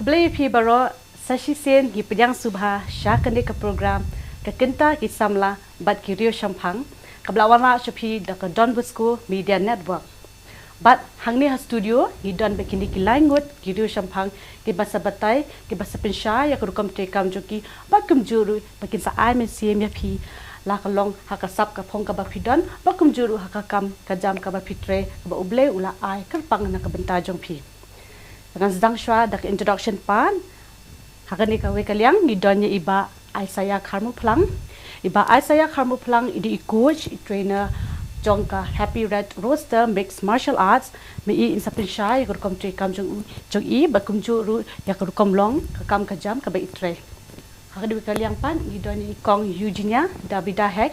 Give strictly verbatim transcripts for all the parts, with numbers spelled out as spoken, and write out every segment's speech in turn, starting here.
Khublei phi baroh, sa shisien ngi pdiang sngewbha sha kane ka program, ka Kynta ki Samla bad ki Riew Shemphang, kaba la wanrah sha phi da ka Don Bosco Media Network. Bad hangne ha studio ngi don bad kine ki lai ngut ki riew shemphang, kiba sa batai, kiba sa pynshai ïa ka rukom treikam jong ki, bad kumjuh ruh ba kin sa ai mynsiem ïa phi, la ka long ha ka sap ka phong kaba phi don, bad kumjuh ruh ha ka kam ka jam kaba phi trei, kaba U Blei u la ai kyrpang na ka bynta jong phi. Ngan sdang shuwa da ka introduction pat. Ha kane kawei ka liang ngi don ïa i Bah Isaiah Kharmuphlang. I Bah Isaiah Kharmuphlang i dei i coach, i trainer jong ka Happy Red Rooster Mixed Martial Arts. Me i in sa pynshai ïa ka rukom treikam jong u, jong i, bad kumjuh ruh ïa ka rukom long ka kam ka jam kaba i trei. Ha kane kawei ka liang pat ngi don ïa i Kong Eugenia Davida Hek,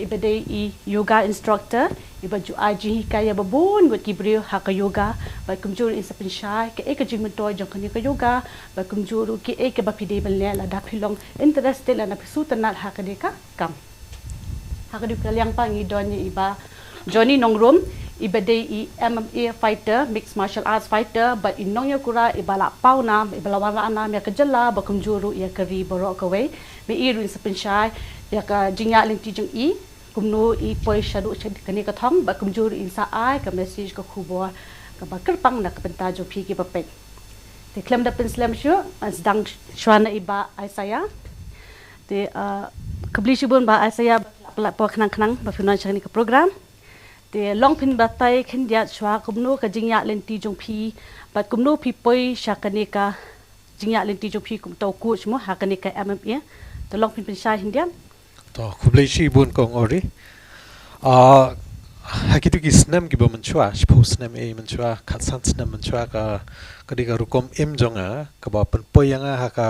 iba dei i yoga instructor, iba ju ai jinghikai ïa ba bun ngut ki briew ha ka yoga, bad kumjuh ruh in sa pynshai kaei ka jingmyntoi jong kane ka yoga, bad kumjuh ruh kaei kaba phi dei ban leh lada phi long interested, lada phi sngewtynnat ha kane ka kam. Ha kane kawei ka liang pat ngi don ïa i Bah Johnny Nongrum, iba dei i M M A fighter, mixed martial arts fighter, bad i nongïakura iba la paw nam, iba la wanrah nam ïa ka jylla, bad kumjuh ruh ïa ka ri baroh kawei. Me i ruh in sa pynshai ïa ka jingïaid lynti jong i, kumno i poi shaduh sha kane ka thong, bad kumjuh ruh in sa ai ka message, ka khubor kaba kyrpang na ka bynta jong phi kiba peit. Te khlem da pynslem shuh, ngan sdang shuwa na i Bah Isaiah. Te, ah, khublei shibun Bah Isaiah, ba phi la poi khnang khnang ba phin wan sha kane ka program. Te long phin batai khyndiat shuwa kumno ka jingïaid lynti jong phi, bad kumno phi poi sha kane ka jingïaid lynti jong phi kum uta u coach mo ha kane ka M M A. Te long phin pynshai khyndiat. To, khublei shibun Kong Ori. Ah, ha kito ki snem kiba mynshuwa, shiphew snem ei mynshuwa, khatsan snem mynshuwa, ka, ka dei ka rukom im jong nga kaba pynpoi ïa nga ha ka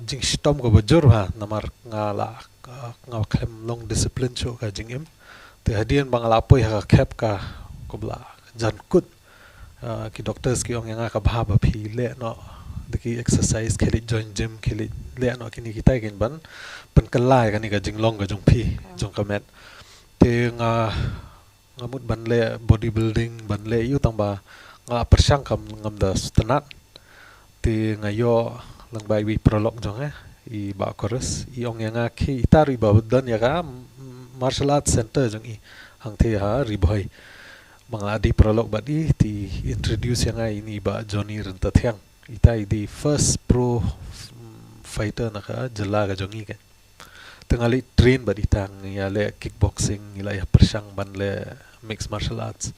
jingshitom kaba jur bha, namar nga la, nga, nga khlem long discipline shuh ka jingim. Te hadien ba nga la poi ha ka khep ka, kaba la jan kut, ah, ki doctors ki ong ïa nga ka bha ba phi leh noh da ki exercise, khie leit join gym, khie leit leh noh kine kitai kin ban pynkylla ïa kane ka jinglong ka jong phi, jong ka met. Te nga, nga mut ban leh bodybuilding, ban leh ïa u, tang ba nga la pyrshang kam ngam da sngewtynnat. Te nga ïoh lang bad iwei i paralok jong nga, i Bah Koris, i ong ïa nga khie ïatai ruh i ba don ïa ka, mm, martial arts center jong i hangtei ha Ri Bhoi. Ba nga la dei paralok bad i, te i introduce ïa nga ïa ine i Bah Johnny Ryntathiang. Ita i dei first pro, mm, fighter na ka jylla ka jong i ka. Te nga leit train bad ita, ngi ïa leh kickboxing, ngi la ïa pyrshang ban leh mixed martial arts.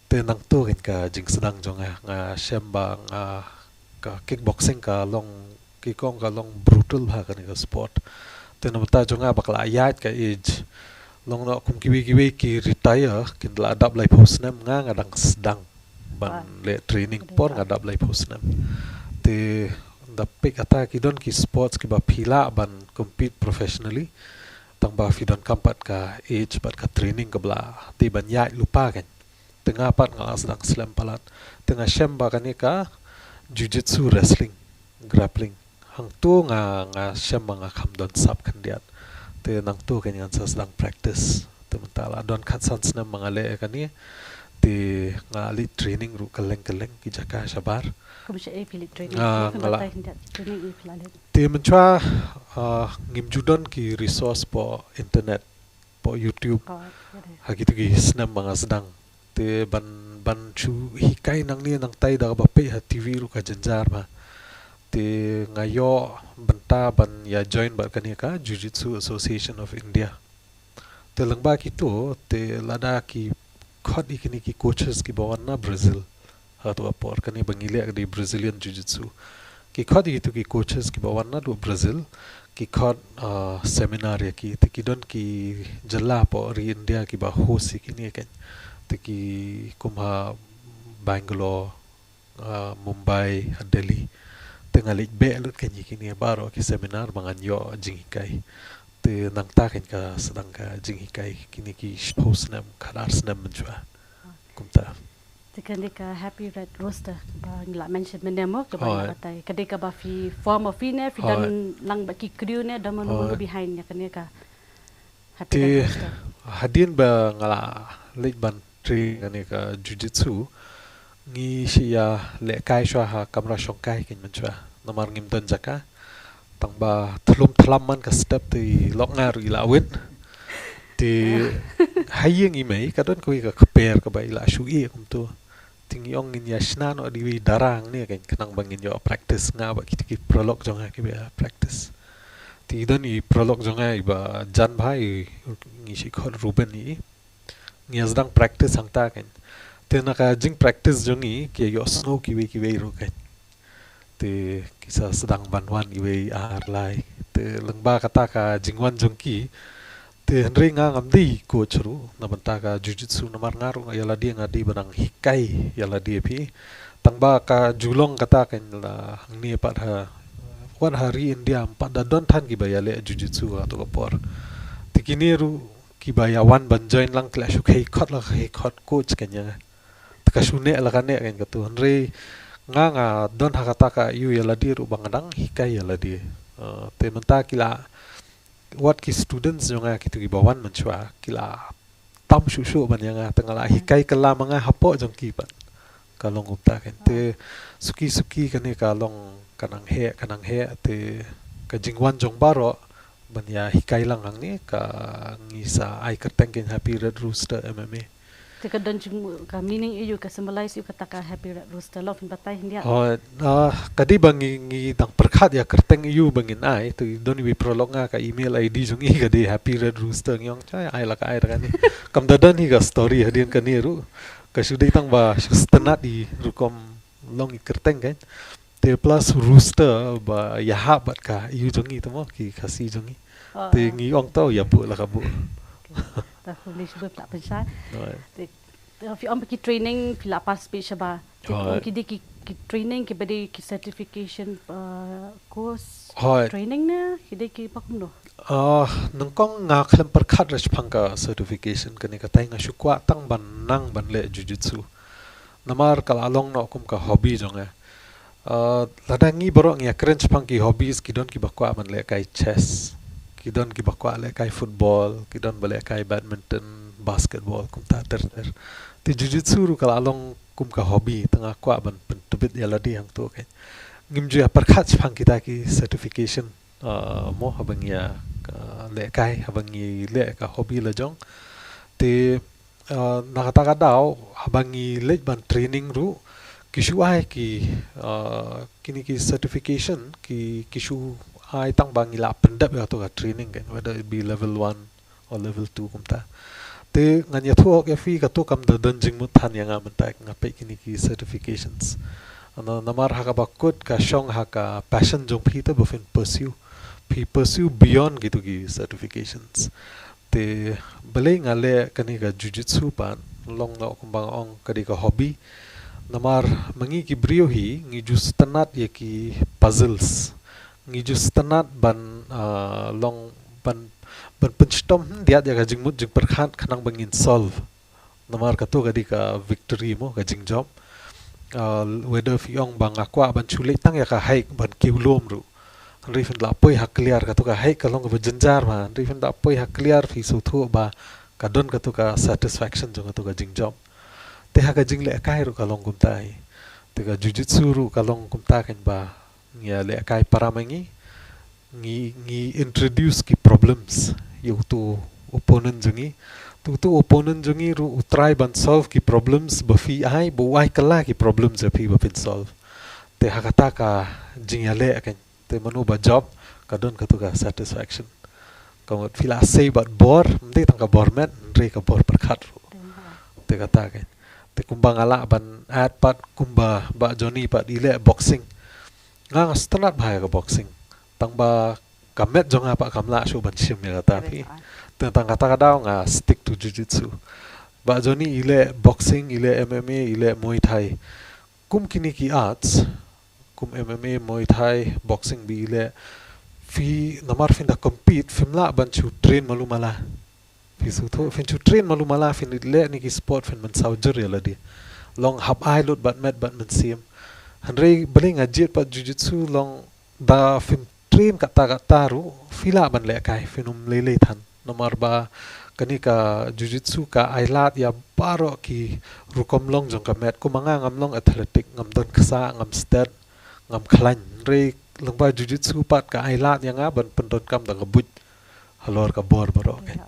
Te nangto kein ka jingsdang jong nga, nga shem ba nga, ka kickboxing ka long, ki kong ka long brutal bha kane ka sport. Te na bynta jong nga ba ka la ïaid ka age, long noh kum kiwei kiwei ki retire, kin da la dap laiphew snem, nga nga dang sdang ban leh training por nga dap laiphew snem. Te da peit kata ki don ki sports kiba phi lah ban compete professionally, tang ba phi donkam pat ka age bad ka training kaba la dei ban ïaid lypa kein. Te nga pat nga la sdang slem palat. Te nga shem ba kane ka jiu-jitsu, wrestling, grappling, hangto nga, nga shem ba nga kham don sap khyndiat. Te nangto kein ngan sa sdang practice. Te mynta la don khatsan snem ba nga leh ïa kane. Te nga leit training ruh kylleng kylleng ki jaka shabar. Kum shaei phi leit training? Nga, nga la training, i phi la leit. Te mynshuwa, ah, ngim ju don ki resource hapoh internet, hapoh YouTube. Ha kito ki snem ba nga sdang. Te ban, ban shu hikai nangne nangtai da kaba peit ha TV ruh ka jynjar bha. Te nga ïoh bynta ban ïa join bad kane ka Jiu Jitsu Association of India. Te lyngba kito, te lada ki khot ïa kine ki coaches kiba wan na Brazil. Ha kato ka por kane ba ngi leh ka dei Brazilian Jiu Jitsu. Ki khot ïa kito ki coaches kiba wan naduh Brazil, ki khot, ah, seminar ïa ki, te ki don ki jylla hapoh ri India kiba host ïa kine kein. Te ki kum ha Bangalore, ah, Mumbai, ha Delhi. Te nga leit beh lut kein ïa kine baroh ki seminar ba ngan ïoh jinghikai. Te nangta kein ka sdang ka jinghikai kine ki shiphew snem, khatar snem mynshuwa. Kumta. Te kane ka Happy Red Rooster ba ngi la mention mynne mo, kaba ngi la batai, ka dei kaba phi form of, phi ne, phi don lang bad ki crew ne, don mano mano behind ïa kane ka Happy Red Rooster? Te hadien ba nga la leit ban train kane ka jiu-jitsu, Ngi shu ïa lehkai shuwa ha kamra shongkai kein mynshuwa. Namar ngim don jaka. Tang ba thlum thlam man ka step te i lok nga ruh i la wit. Te ha ïing i mei ka don kawei ka kper kaba i la shu ïeh kumto. Te ngi ong ngin ïa shna noh da iwei i dara hangne kein khnang ba ngin ïoh practice nga bad kito ki paralok jong nga kiba practice. Te i don i paralok jong nga iba jan bha i ngi shu khot Ruben i. Ngi ïa sdang practice hangta kein. Te na ka jingpractice jong ngi ki ïohsngew kiwei kiwei ruh kein. Te ki sa sdang ban wan iwei ar lai. Te lyngba kata ka jingwan jong ki. Te hynrei nga ngam dei coach ruh na bynta ka jujitsu namar nga ruh ïa lade nga dei ba nang hikai ïa lade phi. Tang ba ka ju long kata kein la hangne pat ha wat ha ri India em pat da don than kiba ïa leh jujitsu ha kato ka por. Te kine ruh kiba ïa wan ban join lang ki la shu kheikhot la kheikhot coach kein ïa nga. Te ka shu neh la ka neh kein kato. Hynrei nga nga don ha kata ka ïu ïa lade ruh ba nga dang hikai ïa lade. Uh, te mynta ki la wat ki students jong nga kito kiba wan mynshuwa ki la tam shuh shuh ban ïa nga te nga la hikai kylla ma nga hapoh jong ki pat. Ka long kumta kein te suki suki kane ka long ka nang heh ka nang heh te ka jingwan jong baroh ban ïa hikai lang hangne ka ngi sa ai kyrteng kein Happy Red Rooster M M A. Te ka don jing ka meaning ïa u ka symbolize ïa u kata ka Happy Red Rooster long phin batai hyndia. Oh, ah, ka dei ba ngi ngi dang pyrkhat ïa kyrteng ïa u ba ngin ai te don iwei paralok nga ka email I D jong i ka dei Happy Red Rooster ngi ong chai ai la ka ai da kane. Kam da don hi ka story hadien kane ruh ka shu dei tang ba shu sngewtynnat i rukom long i kyrteng kein. Te plus rooster ba ïahap bad ka ïu jong i te mo ki Khasi jong i. Ah, te ah. Ngi ong tau ïa buh la ka buh. Okay. Ta khun ni shu buh la pynshai. Alright. Te, te phi ong ba ki training phi la participate shaba. Te phi ong ki dei ki, ki training kiba dei ki certification, uh, course. Alright. Training ne ki dei kiba kumno? Ah, nyngkong nga khlem pyrkhat re shaphang ka certification kane katai nga shu kwah tang ban nang ban leh jujitsu. Namar ka la long noh kum ka hobby jong nga. Uh, lada ngi baroh ngi ïa kren shaphang ki hobbies ki don kiba kwah ban lehkai chess. Ki don kiba kwah lehkai football, ki don ba lehkai badminton, basketball kumta ter ter. Te jujitsu ruh ka la long kum ka hobby te nga kwah ban pyntbit ïa lade hangto kein. Ngim ju ïa pyrkhat shaphang kita ki certification. Uh, mo haba ngi ïa ka lehkai haba ngi leh ka hobby la jong. Te uh, na kata ka daw haba ngi leit ban training ruh ki shu ai ki, uh, kine ki certification ki ki shu ai tang ba ngi la pyndep ïa kato ka training kein whether it be level one or level two kumta. Te ngan ïathuh ïa phi kato kam da don jingmut than ïa nga mynta nga peit kine ki certifications. Namar ha kaba kut ka shong ha ka passion jong phi te ba phin pursue. Phi pursue beyond kito ki certifications. Te balei nga leh kane ka jujitsu pat long noh kumba nga ong ka dei ka hobby. Namar ma ngi ki briew hi ngi ju sngewtynnat ïa ki puzzles. Ngi ju sngewtynnat ban, ah, long ban ban pynshitom hyndiat ïa ka jingmut jingpyrkhat khnang ba ngin solve. Namar kato ka dei ka victory mo ka jingjop. Ah, whether phi ong ba nga kwah ban shu leit tang ïa ka hike ban kiew lum ruh. Hynrei phin da poi ha kliar kato ka hike ka long kaba jynjar bha. Hynrei phin da poi ha kliar phi sngewthuh ba ka don kato ka satisfaction jong kato ka jingjop. Te ha ka jinglehkai ruh ka long kumta hi. Te ka jujitsu ruh ka long kumta kein ba ngi ïa lehkai para ma ngi ngi ngi introduce ki problems ïa uto opponent jong ngi. Te uto opponent jong ngi ruh u try ban solve ki problems ba phi ai ba u ai kylla ki problems ïa phi ba phin solve. Te ha kata ka jingïaleh kein te mano ba jop ka don kato ka satisfaction. Ka mut phi la sei bad bor, ym dei tang ka bor met, hynrei ka bor pyrkhat ruh. Te kata kein. Te kumba nga lah ban add pat kumba Bah Johnny pat i leh boxing. Nga nga sngewtynnat bha ïa ka boxing. Tang ba ka met jong nga pat kam lah shuh ban shim ïa kata phi. Te tang kata ka daw nga stick to jujitsu. Bah Johnny i leh boxing, i leh M M A, i leh Muay Thai. Kum kine ki arts, kum M M A, Muay Thai, boxing ba i leh, phi namar phin da compete, phim lah ban shu train malu mala. Phi sngewthuh, phin shu train malu mala, phin leh ne ki sport, phin mynsaw jur ïa lade. Long hap ai lut bad met bad mynsiem. Hynrei balei nga jied pat jujitsu long da phim train katta katta ruh, phi lah ban lehkai, phin ym lei lei than. Namar ba Kane ka jiu-jitsu ka ai lad ïa baroh ki rukom long jong ka met. Kum ma nga ngam long athletic, ngam don ksa, ngam stet, ngam khlaiñ. Hynrei lyngba jiu-jitsu pat ka ai lad ïa nga ban pyndonkam da ka buit halor ka bor baroh ka.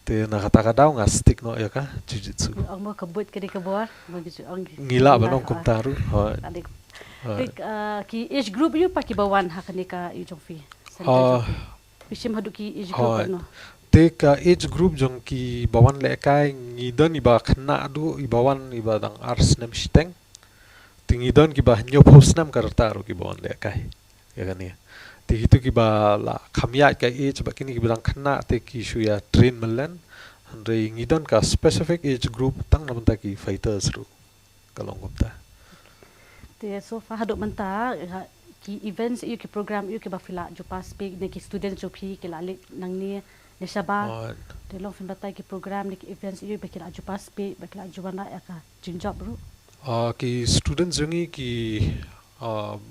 Te na kata ka daw nga stick noh ïa ka jiu-jitsu. Ong mo ka buit ka dei ka bor, mo ka ju-, ong ngi lah ban ong kumta ruh. Hooid. Ki age group ïa pa kiba wan ha kane ka ïa jong phi? Phi shim haduh ki age group? Hooid. Te ka age group jong kiba wan lehkai ngi don iba khynnah duh, iba wan iba dang ar snem shiteng. Te ngi don kiba hynñiewphew snem ka rta ruh kiba wan lehkai ïa kane. Te kito kiba la kham ïaid ka age bad kine kiba dang khynnah te ki shu ïa train mlien. Hynrei ngi don ka specific age group tang na bynta ki fighters ruh. Ka long kumta. Te so far haduh mynta, ha, ki events ïa ki program ïa kiba phi la ju participate ne ki students jong phi ki la leit nangne ne shabar. Te long phin batai ki program ne ki events ïa ba ki la ju participate ba ki la ju wanrah ïa ka jingjop ruh. Ki students jong ngi ki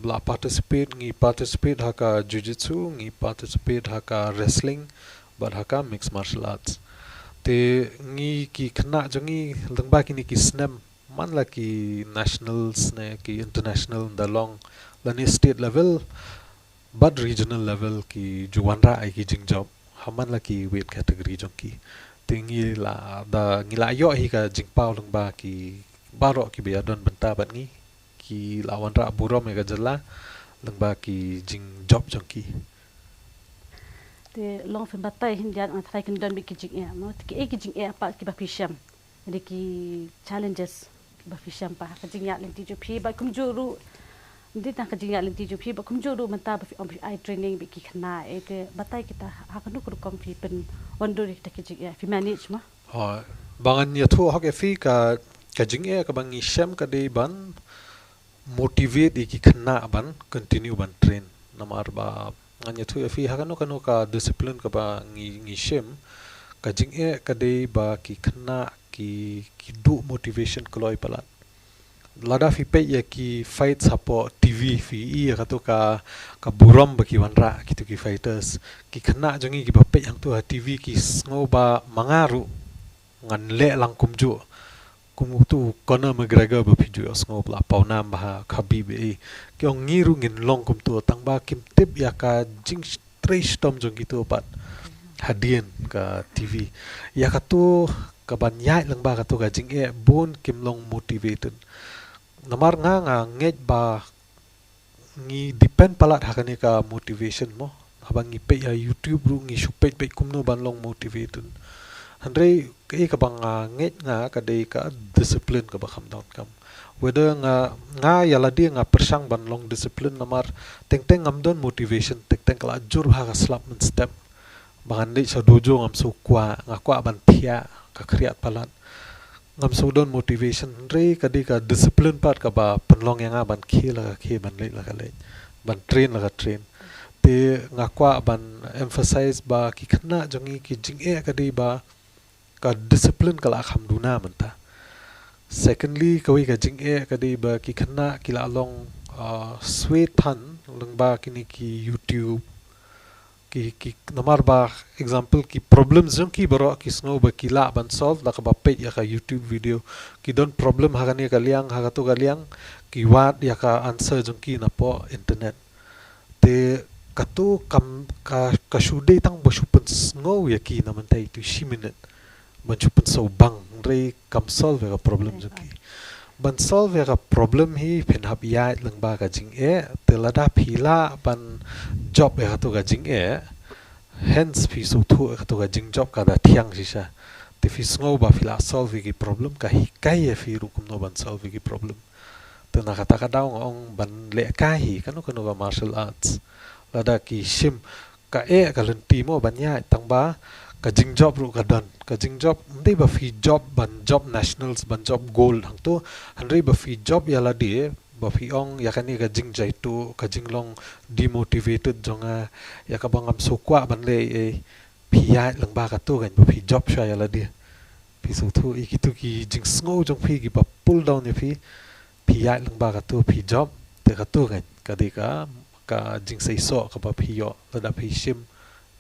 la participate, ngi participate ha ka jiu-jitsu, ngi participate ha ka wrestling bad ha ka mixed martial arts. Te ngi ki khynnah jong ngi lyngba kine ki snem man la ki nationals ne ki international da long lane state level bad regional level ki ju wanrah ïa ki jingjop ha man la ki weight category jong ki. Te ngi la da ngi la ïoh hi ka jingpaw lyngba ki baroh kiba ïa don bynta bad ngi ki la wanrah burom ïa ka jylla lyngba ki jingjop jong ki. Te long phin batai hyndiat nga tharai kin don bad ki jingeh mo, te ki ei ki jingeh pat kiba phi shem? Dei ki challenges kiba phi shem pat ha ka jingïaid lynti jong phi bad kumjuh ruh, dei tang ka jingïaid lynti jong phi bad kumjuh ruh mynta ba phi ong phi ai training bad ki khynnah, eh, te batai kita ha kano ka rukom phi pynwandur ïa kita ki jingeh, phi manage mo? Ba ngan ïathuh hok ïa phi ka, ka jingeh kaba ngi shem ka dei ban motivate ïa ki khynnah ban continue ban train. Namar ba ngan ïathuh ïa phi ha kano kano ka discipline kaba ngi, ngi shem, ka jingeh ka dei ba ki khynnah ki, ki duh motivation kloi palat. Lada phi peit ïa ki fights hapoh T V phi i ïa kato ka, ka burom ba ki wanrah kito ki fighters. Ki khynnah jong ngi kiba peit hangto ha T V ki sngew ba ma nga ruh ngan leh lang kumjuh. Kum uto u Conor McGregor ba phi ju ïohsngew ba la paw nam bha, Khabib, eh. Ki ong ngi ruh ngin long kumto tang ba kim tip ïa ka jingtrei shitom jong kito pat hadien ka T V. Ïa kato kaban ïaid lyngba kato ka jingeh bun kim long motivated. Namar nga nga ngeit ba ngi depend palat ha kane ka motivation mo. Haba ngi peit ha YouTube ruh ngi shu peit peit kumno ban long motivated. Hynrei kaei kaba nga ngeit nga ka dei ka discipline kaba kham donkam. Whether nga, nga ïa lade nga pyrshang ban long discipline namar teng teng ngam don motivation, teng teng ka la jur ha ka slap mynstep. Ba ngan leit sha dojo ngam shu kwah, nga kwah ban thiah ka khriat palat. Ngam shu don motivation, hynrei ka dei ka discipline pat kaba pynlong ïa nga ban khie la ka khie, ban leit la ka leit, ban train la ka train. Te nga kwah ban emphasize ba ki khynnah jong ngi ki jingeh ka dei ba ka discipline ka la kham duna mynta. Secondly, kawei ka jingeh ka dei ba ki khynnah ki la long, ah, sway than lyngba kine ki YouTube, ki, ki, namar ba example ki problems jong ki baroh ki sngew ba ki lah ban solve da kaba peit ïa ka YouTube video. Ki don problem ha kane ka liang, ha kato ka liang, ki wad ïa ka answer jong ki napoh internet. Te kato kam ka, ka shu dei tang ba shu pynsngew ïa ki na mynta itu shi minit ban shu pynsawbang, hynrei kam solve ïa ka problem jong ki. Ban solve ïa ka problem hi phin hap ïaid lyngba ka jingeh, te lada phi lah ban jop ïa kato ka jingeh, hence phi sngewthuh ïa kato ka jingjop ka da thiang shisha. Te phi sngew ba phi lah solve ïa ki problem, ka hikai ïa phi ruh kumno ban solve ïa ki problem. Te na kata ka daw nga ong ban lehkai hi kano kano ka martial arts, lada ki shim, ka eh ka lynti mo ban ïaid, tang ba ka jingjop ruh ka don. Ka jingjop ym dei ba phi jop ban jop nationals, ban jop gold hangto, hynrei ba phi jop ïa lade, ba phi ong ïa kane ka jingjaituh, ka jinglong demotivated jong nga, ïa kaba ngam shu kwah ban leh ei ei, phi ïaid lyngba kato kan ba phi jop shuwa ïa lade. Phi sngewthuh ïa kito ki jingsngew jong phi kiba pull down ïa phi, phi ïaid lyngba kato phi jop, te kato kan ka dei ka, ka jingseisoh kaba phi ïoh lada phi shim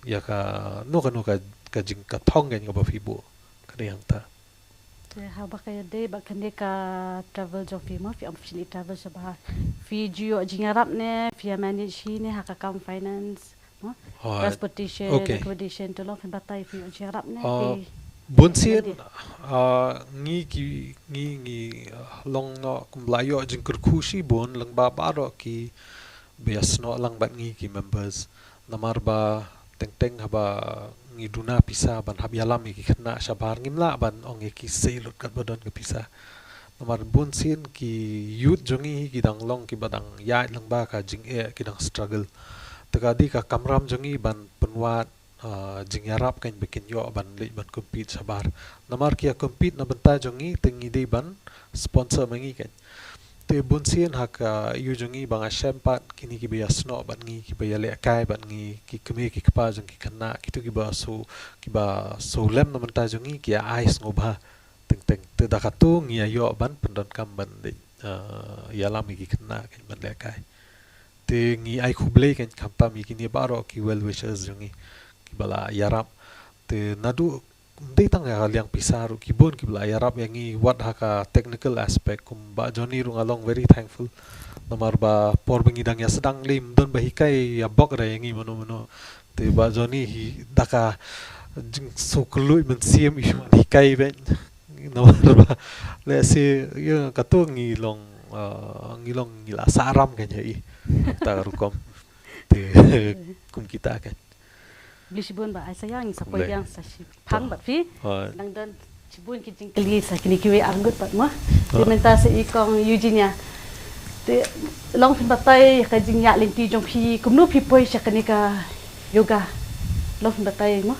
ïa kano kano ka, ka jing ka thong kane kaba phi buh. Ka dei hangta. Te haba ka ïadei bad kane ka travel jong phi mo, phi ong phi shait travel shabar. Phi ju ïoh jingïarap ne, phi ïa manage hi ne ha ka kam finance mo? Hooid. Transportation, okay, accommodation, to long phin batai phi ïoh jingïarap ne, ah, phi bunsien, ah, ngi ki, ngi, ngi, ah, long noh kumba la ïoh jingkyrkhu shibun lyngba baroh kiba ïasnoh lang bad ngi ki members. Namar ba teng teng haba ngi duna pisa ban hap ïalam ïa ki khynnah shabar ngim lah ban ong ïa ki sei lut katba don ka pisa. Namar bunsien ki youth jong ngi ki dang long kiba dang ïaid lyngba ka jingeh, ki dang struggle. Te ka dei ka kamram jong ngi ban pynwad, ah, jingïarap kane ba kin ïoh ban leit ban compete shabar. Namar ki ïa compete na bynta jong ngi te ngi dei ban sponsor ma ngi kane. Te bunsien ha ka ïew jong ngi ba nga shem pat kine kiba ïasnoh bad ngi, kiba ïalehkai bad ngi, ki kmie ki kpa jong ki khynnah, kito kiba shu, kiba shu lem na bynta jong ngi ki ïa ai sngewbha teng teng. Te da kato ngi ïa ïoh ban pyndonkam ban leit, ah, ïalam ïa ki khynnah kane ban lehkai. Te ngi ai khublei kane khamtam ïa kine baroh ki well wishers jong ngi kiba la ïarap. Te naduh ym dei tang ïa ka liang pisa ruh, ki bun kiba la ïarap ïa ngi wat ha ka technical aspect. Kum Bah Johnny ruh nga long very thankful. Namar ba por ba ngi dang ïa sdang lei ym don ba hikai ïa bok re ïa ngi mano mano. Te Bah Johnny hi da ka jingsngewkylluid mynsiem i shu hikai bad namar ba lehse ïa kato ngi long, ah, ngi long ngi la sah ram kane ïa i. Ta rukom. Te kum kita kane. Khublei shibun Bah Isaiah, ngi sa poi biang sa shiphang bad phi. Hooid. Dang don shibun ki jingkylli sa kine kiwei arngut pat mo. Te mynta sa i kong Eugenia. Te long phin batai ka jingïaid lynti jong phi, kumno phi poi sha kane ka yoga. Long phin batai mo.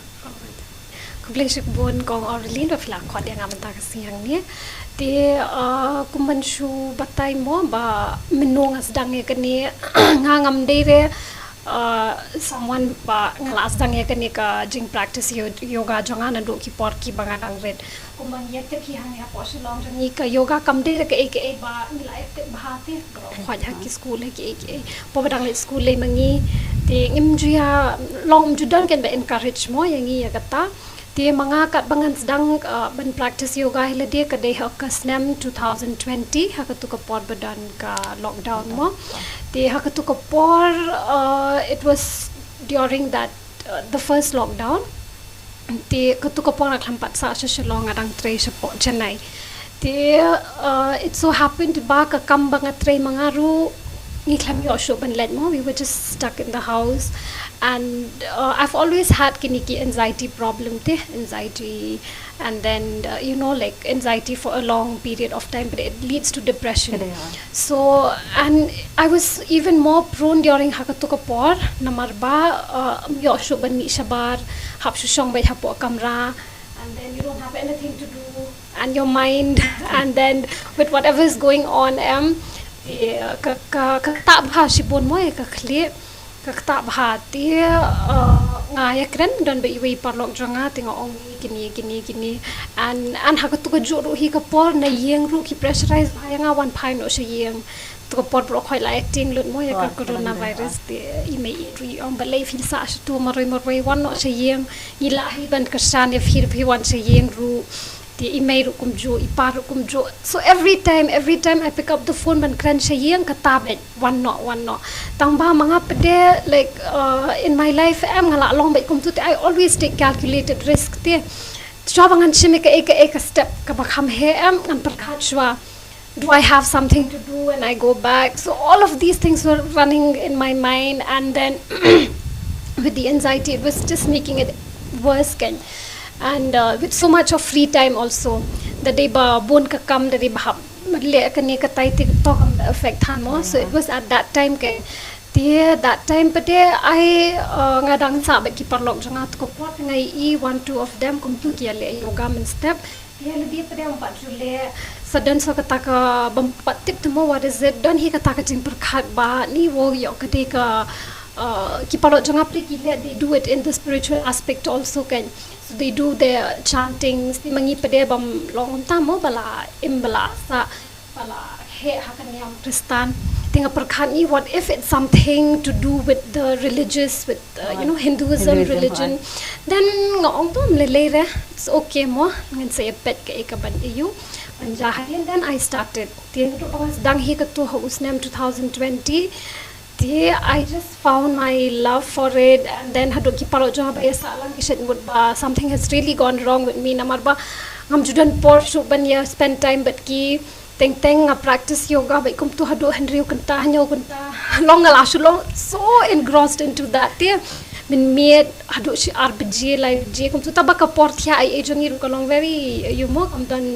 Khublei shibun kong Aurelien ba phi la khot ïa nga mynta ka sngi hangne. Te, ah, kum ban shu batai mo ba mynno nga sdang ïa kane, nga ngam dei re, ah, someone ba nga la sdang ïa kane ka jing practice yo-, yoga jong nga naduh ki por kiba nga dang rit. Kumba ngi ïa tip hi hangne hapoh Shillong jong ngi ka yoga kam dei re kaei kaei ba ngi la ïa tip bha te, baroh khwai ha ki skul ha kiei kiei. Por ba dang leit skul lei ma ngi te ngim ju ïa long, ym ju don ken ba encourage mo ïa ngi ïa kata. Te ma nga katba ngan sdang, uh, ban practice yoga hi lade ka dei ha ka snem two thousand twenty, ha katu ka por ba don ka lockdown mo. Te ha katu ka por, uh, it was during that, uh, the first lockdown. Te katu ka por nga khlem pat sah sha Shillong, nga dang trei shapoh Chennai. Te, uh, it so happened ba ka kam ba nga trei ma nga ruh ngi khlem ïoh shuh ban leit mo, we were just stuck in the house. And, uh, I've always had kine ki anxiety problem te, anxiety, and then, uh, you know, like, anxiety for a long period of time, but it leads to depression. So, and I was even more prone during ha katu ka por, namar ba, uh, ym ïoh shuh ban mih shabar, hap shu shong beit hapoh kamra, and then you don't have anything to do, and your mind, and then with whatever is going on, em, eh, ka, ka, ka ktah bha shibun mo, eh, ka khlieh, ka ktah bha te, eh, nga ïa kren don ba iwei i paralok jong nga te nga ong kine, kine, kine. And, and ha katu ka juh ruh hi ka por na ïing ruh ki pressurize bha ïa nga wan phai noh sha ïing. Tu ka por baroh khoit la acting lut mo ïa ka coronavirus te i mei i ruh i ong balei phi sah sha tu marwei marwei, wan noh sha ïing. Ngi lah hi ban kyrshan ïa phi, phi wan sha ïing ruh. Te i mei ruh kumjuh, i pa ruh kumjuh. So every time, every time I pick up the phone ban kren sha ïing, kata beit, wan noh, wan noh. Tang ba ma nga pat de, like, uh, in my life em nga la long beit kumtu te, I always take calculated risk te. Shuwa ba ngan shim ïa kaei kaei ka step kaba kham heh em, ngan pyrkhat shuwa. Do I have something to do when I go back? So all of these things were running in my mind, and then with the anxiety, it was just making it worse, kan. And, uh, with so much of free time also, da dei ba bun ka kam, da dei ba hap leh kane katai te, to kam da affect than mo. So it was at that time, kan. Te that time pat de ai, uh, nga dang sah bad ki paralok jong nga, tu ka por nga ïohi one two of them kumtu ki ïaleh yoga mynstep. Ïa lade pat de ym pat ju leh. Sa don sa kata ka bym pat tip te mo, what is it? Don hi kata ka jingpyrkhat ba ni, wow, ïoh ka dei ka, uh, ki paralok jong nga pat de ki leh, they do it in the spiritual aspect also, kan. So they do their chantings. Te ma ngi pat de bym long kumta mo, ba la im, ba la sah, ba la heh ha ka niam Khristan. Te nga pyrkhat ngi, what if it's something to do with the religious, with uh, you know, Hinduism, Hinduism, religion. Then nga ong to, ym lei lei re, it's okay mo, ngan sa ïa peit kaei kaban ïa u ban jia ha ïing. And then I started. Te naduh ba nga sdang hi katu ha u snem two thousand twenty, te I just found my love for it. And then haduh ki paralok jong nga ba ïa sah lang ki shait mut ba something has really gone wrong with me, namar ba ngam ju don por shuh ban ïa spend time bad ki. Teng teng nga practice yoga bad kumtu haduh hynriew kynta, hynñiew kynta. Long nga la shu long so engrossed into that, te mynmiet haduh shi ar baje, lai baje kumtu. Tang ba ka por thiah ei ei jong ngi ruh ka long very, you know, kam don,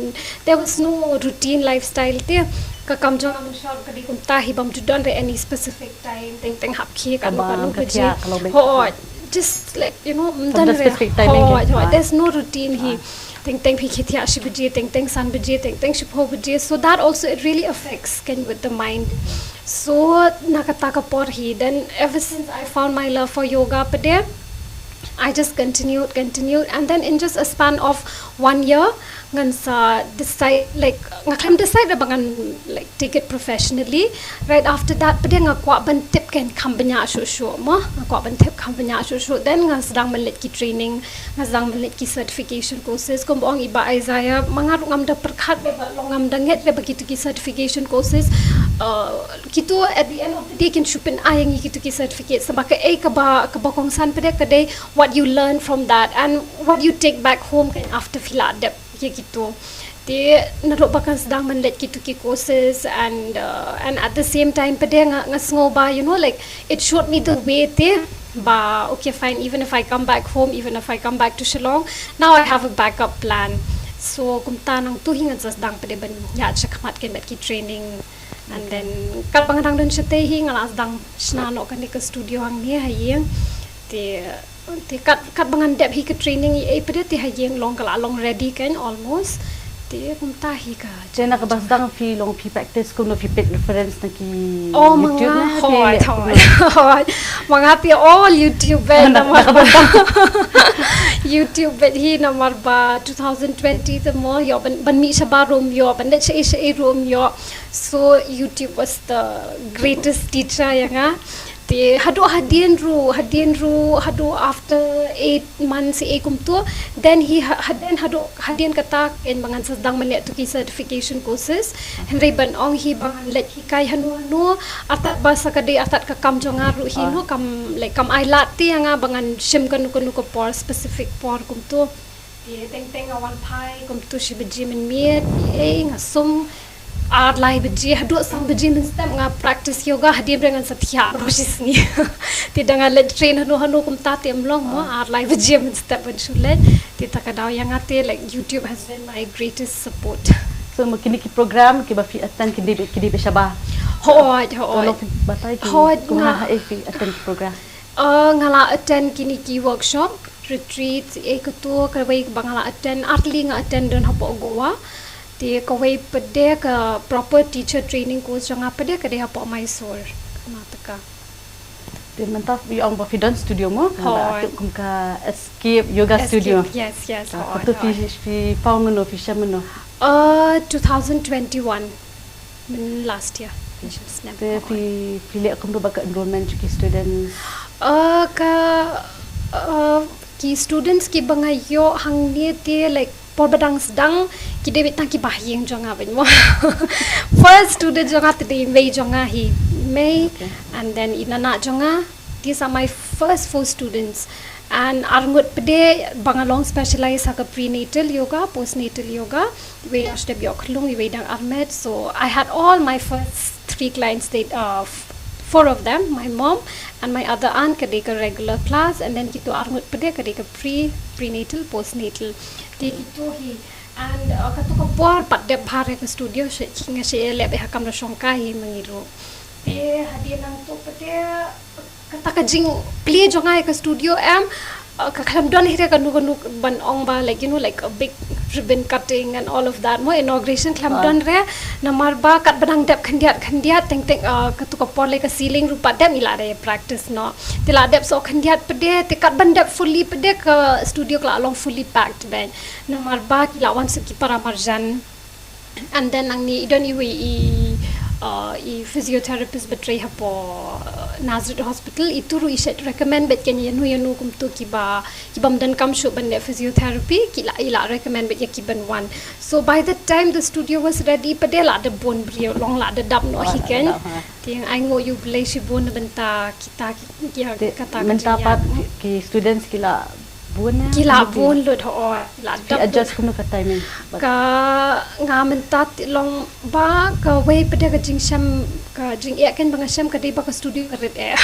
there was no routine lifestyle, te ka kam jong nga mynshuwa ka dei kumta hi, bym ju don re any specific time. Teng teng hap khie katno katno baje. Hooid, just like, you know, ym don re. Hooid, hooid, there's no routine hi. Teng teng phi khie thiah shi baje, teng teng san baje, teng teng shiphew baje. So that also, it really affects, kan, with the mind. So na kata ka por hi, then ever since I found my love for yoga pat de, I just continued, continued, and then in just a span of one year, ngan sa decide, like, nga khlem decide ba ngan, like, take it professionally. Right after that pat de nga kwah ban tip kan kham bniah shuh shuh mo, nga kwah ban tip kham bniah shuh shuh. Then nga sdang ban leit ki training, nga sdang ban leit ki certification courses. Kumba ong i Bah Isaiah, ma nga ruh ngam da pyrkhat re ba long, ngam da ngeit re ba kitu ki certification courses, uh, kitu at the end of the day kin shu pyn-ai ïa ngi kitu ki certificate. Sa ba kaei kaba, kaba kongsan pat de ka dei what you learn from that and what you take back home kan after phi la dep ïa kitu. Te naduh ba nga sdang ban leit kitu ki courses and, uh, and at the same time pat de nga, nga sngew ba, you know, like, it showed me the way, te ba okay, fine, even if I come back home, even if I come back to Shillong, now I have a backup plan. So kumta nangtu hi ngan sa sdang pat de ban ïaid shakhmat kan bad ki training. And then katba nga dang don shatei hi nga la sdang shna noh kane ka studio hangne ha ïing. Te, te kat, katba ngan dep hi ka training ei ei pat de, te ha ïing long ka la long ready kan almost. Te kumta hi ka. Te na kaba sdang phi long phi practice kumno, phi peit reference na ki YouTube na? Hooid, hooid. Ma nga te all YouTube beit, namar ba YouTube beit hi, namar ba two thousand twenty te mo, ïoh ban, ban mih shabar ruh ym ïoh, ban leit shaei shaei ruh ym ïoh. So YouTube was the greatest teacher ïa nga. Te haduh hadien ruh, hadien ruh, haduh after eight months ei ei kumtu, then hi ha-, ha-, then haduh hadien kata kan ba ngan sa sdang ban leit tu ki certification courses. Hynrei ban ong hi ba ngan leit hikai hano hano, artat ba sa ka dei artat ka kam jong nga ruh hi, no, kam, like, kam ai lad te ïa nga ba ngan shim kano kano ka por, specific por kumtu. Te teng teng nga wan phai kumtu shi baje mynmiet, ei, nga sum ar lai baje haduh san baje mynstep nga practice yoga, hadien re ngan sa thiah baroh shi sngi. Te da nga leit train hano hano kumta te ym long mo, ar lai baje mynstep ban shu leit. Te ta ka daw ïa nga te, like, YouTube has been my greatest support. So ma kine ki program kiba phi attend ki dei, ki dei ba shabar? Hooid, hooid. Batai ki, hooid, nga ha, ha, eh, phi attend ki program? Uh, nga la attend kine ki workshop, retreat, eh, katu, kawei ba nga la attend, ar tylli nga attend don hapoh Goa. Te kawei pat de ka proper teacher training course jong nga pat de ka dei hapoh Mysore, Karnataka. Te mynta phi ong ba phi don studio mo? Hooid. Kum ka Escape Yoga Studio. Escape, yes, yes. Hooid, hooid. Katu phi, phi found mynno, phi shem mynno? Uh, two thousand twenty-one. Myn last year. Te phi, phi leh kumno ba ka enrollment jong ki students? Uh, ka, uh, ki students kiba nga ïoh hangne te, like, por ba dang sdang ki dei beit tang kiba ha ïing jong nga beit mo. First student jong nga te dei i mei jong nga hi, mei, and then i nanak jong nga. These are my first four students. And arngut pat de ba nga long specialize ha ka prenatal yoga, postnatal yoga. Iwei dang shu dep ïoh khyllung, iwei dang armet. So I had all my first three clients, they, uh, f-, four of them, my mom and my other aunt, ka dei ka regular class, and then kitu arngut pat de ka dei ka pre, prenatal, postnatal. Te kitu hi, and, uh, katu ka por pat dep bha re ka studio, shi, nga shu leh beit ha kamra shongkai hi ma ngi ruh. Te hadien nangtu pat de, kata ka jingplie jong nga ïa ka studio em, uh, ka khlem don hi re kano kano ban ong ba, like, you know, like, a big ribbon cutting and all of that mo, inauguration khlem don re. Namar ba katba dang dep khyndiat khyndiat, teng teng, uh, katu ka por lei ka ceiling ruh pat dep, ngi la dep practice noh. Te la dep soh khyndiat pat de, te katban dep fully pat de ka studio ka la long fully packed beit. Namar ba ki la wan suk ki para marjan. And then nangne i don iwei i, uh, i physiotherapist ba trei hapoh, uh, Nazareth Hospital, itu ruh i shet recommend bad ïa kane ïa nu ïa nu kumtu kiba, kiba ym donkam shuh ban leh physiotherapy, ki la, i la recommend bad ïa ki ban wan. So by the time the studio was ready, pat de la da bun briew, long la da dap noh hi keiñ. Te ai nguh ïa U Blei shibun na bynta kita ki, ïa kata ka jingïaid. Mynta pat ki students ki la bun, ki la bun lut, hooid, ki la dap lut. Adjust kumno ka timing? Ka, nga mynta te long ba kawei pat de ka jingshem, ka jingeh keiñ ba nga shem ka dei ba ka studio ka rit eh.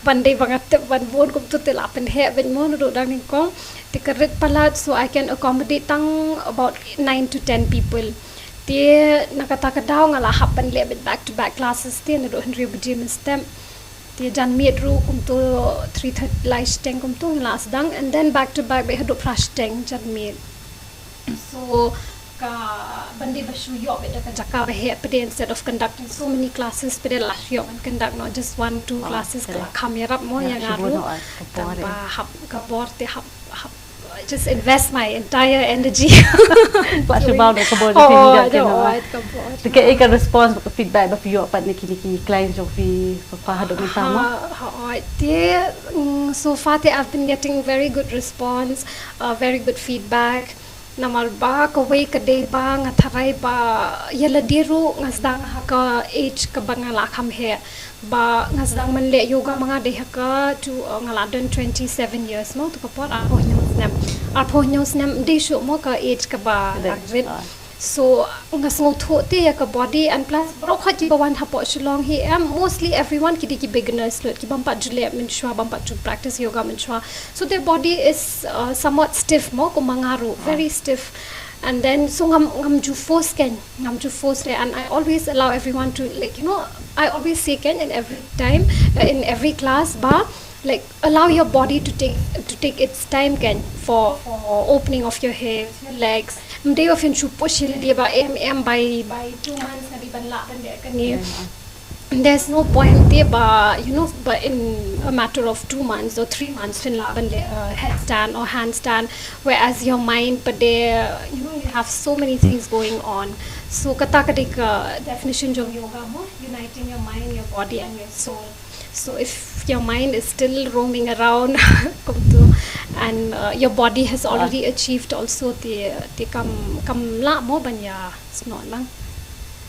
Ban dei ba nga tip ban bun kumtu te la pynheh bad mo naduh dang nyngkong. Te ka rit palat, so I can accommodate tang about nine to ten people. Te na kata ka daw nga la hap ban leh bad back to back classes te naduh hynriew baje mynstep. Te janmiet ruh kumtu three thirty lai shiteng kumtu ngi la sdang, and then back to back bad haduh phra shiteng janmiet. So ka ban dei ba shu ïoh bad da ka jaka ba heh pat de, instead of conducting so many classes pat de la shu ïoh ban conduct noh just one two classes, ka la kham ïarap mo ïa nga ruh. Tang ba hap ka bor te hap, hap, just invest my entire energy. Ba shu bau da ka bor. Te kaei ka response, ka feedback ba phi ïoh pat na kine ki clients jong phi, phi haduh mynta mo? Hooid, te, mm, so far te I've been getting very good response, uh, very good feedback. Namar ba kawei ka dei ba nga tharai ba ïa lade ruh nga sdang ha ka age kaba nga la kham heh. Ba nga sdang ban leh yoga ma nga dei ha ka tu, uh, nga la don twenty-seven years mo, tu ka por arphew hynñiew snem. Arphew hynñiew snem ym dei shuh mo ka age kaba la rit. So nga sngewthuh te ïa ka body, and plus baroh khoit kiba wan hapoh Shillong hi em, mostly everyone ki dei ki beginners lut, ki bym pat ju leh mynshuwa, bym pat ju practice yoga mynshuwa. So their body is, uh, somewhat stiff mo, kum ma nga ruh, very stiff. And then so ngam, ngam ju force keiñ, ngam ju force re, and I always allow everyone to, like, you know, I always say keiñ in every time, uh, in every class ba, like, allow your body to take, to take its time keiñ for, for opening of your hips, your legs. Ym dei ba phin shu push ïa lade ba em em by, by two months nga dei ban lah ban leh kane. There's no point te ba, you know, ba in a matter of two months or three months phin lah ban leh, uh, headstand or handstand, whereas your mind pat de, you know, you have so many things going on. So kata ka dei ka definition jong yoga mo, uniting your mind, your body and your soul. So if your mind is still roaming around, kumtu, and, uh, your body has already achieved also, te, te kam, kam lah mo ban ïa snoh lang.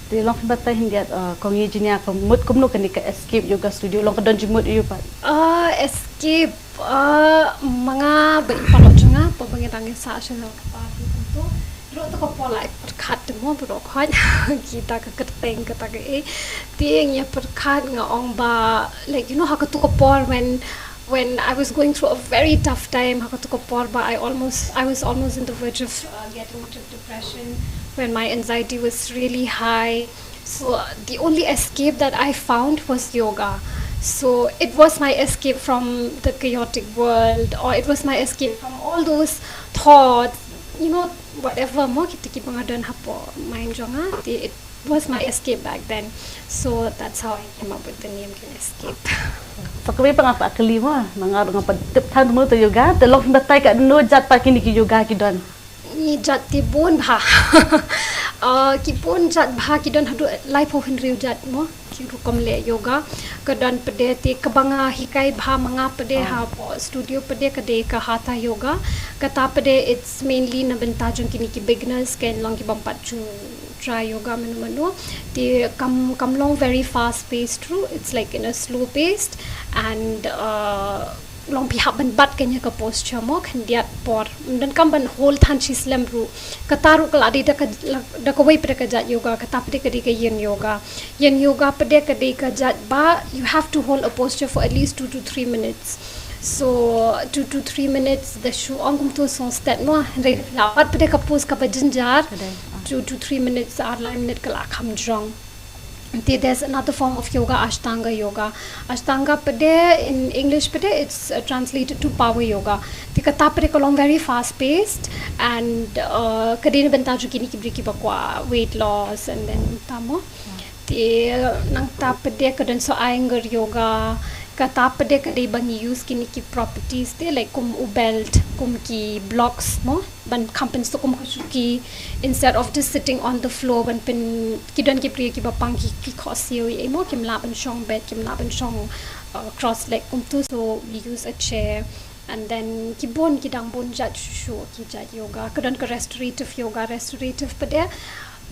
Te long phi batai khyndiat, uh, kong Eugenia, ka mut kumno kane ka Escape Yoga Studio, long ka don jingmut ïa u pat? Uh, escape, uh, ma nga bad i paralok jong nga, haba ngi dang ïasah sha ka party kumtu. Ruh tu ka por la pyrkhat te mo baroh khoit. Kita ka kyrteng kata ka ei. Te ngi ïa pyrkhat, nga ong ba, like, you know, ha katu ka por when, when I was going through a very tough time, ha katu ka por ba I almost, I was almost in the verge of, uh, getting into depression, when my anxiety was really high. So, uh, the only escape that I found was yoga. So it was my escape from the chaotic world, or it was my escape from all those thoughts, you know, whatever mo kita kiba nga don hapoh mind jong nga, te it was my escape back then. So that's how I came up with the name Can Escape. Sa kawei pat nga pat kylli mo, nga, nga pat tip than mo tu yoga, te long phi batai katno jait pat kine ki yoga ki don? Ngi jait te bun bha. Uh, ki bun jait bha, ki don haduh laiphew hynriew jait mo. Ki rukom leh yoga. Ka don pat de te kaba nga hikai bha ma nga pat de hapoh studio pat de ka dei ka Hatha Yoga. Kata pat de it's mainly na bynta jong kine ki beginners, keiñ long ki bym pat ju try yoga mano mano. Te kam, kam long very fast paced ruh. It's like in a slow paced and, uh, long phi hap ban bat kane ka posture mo khyndiat por. Ym donkam ban hold than shi slem ruh. Kata ruh ka la dei da ka, da kawei pat de ka jait yoga, kata pat de ka dei ka yin yoga. Yin yoga pat de ka dei ka jait ba you have to hold a posture for at least two to three minutes. So two to three minutes da shu ong kumtu song stet mo. Hynrei la bat pat de ka pose kaba jynjar. Two to three minutes, ar lai minit ka la kham jrong. Te there's another form of yoga, Ashtanga yoga. Ashtanga pat de, in English pat de, it's, uh, translated to power yoga. Te kata pat de ka long very fast paced and, uh, ka dei na bynta jong kine ki briew kiba kwah weight loss and then ta mo. Te nangta pat de ka don sa Iyengar yoga, Kata pat de ka dei ba ngi use kine ki properties te, like kum u belt, kum ki blocks mo, ban kham pynsuk kum ka shuki, instead of just sitting on the floor, ban pyn, ki don ki briew kiba pang ki, ki khohsiew ïa mo, kim lah ban shong beit, kim lah ban shong, uh, cross leg kumtu, so we use a chair. And then ki bun, ki dang bun jait shuh shuh ki jait yoga. Ka don ka restorative yoga, restorative pat de.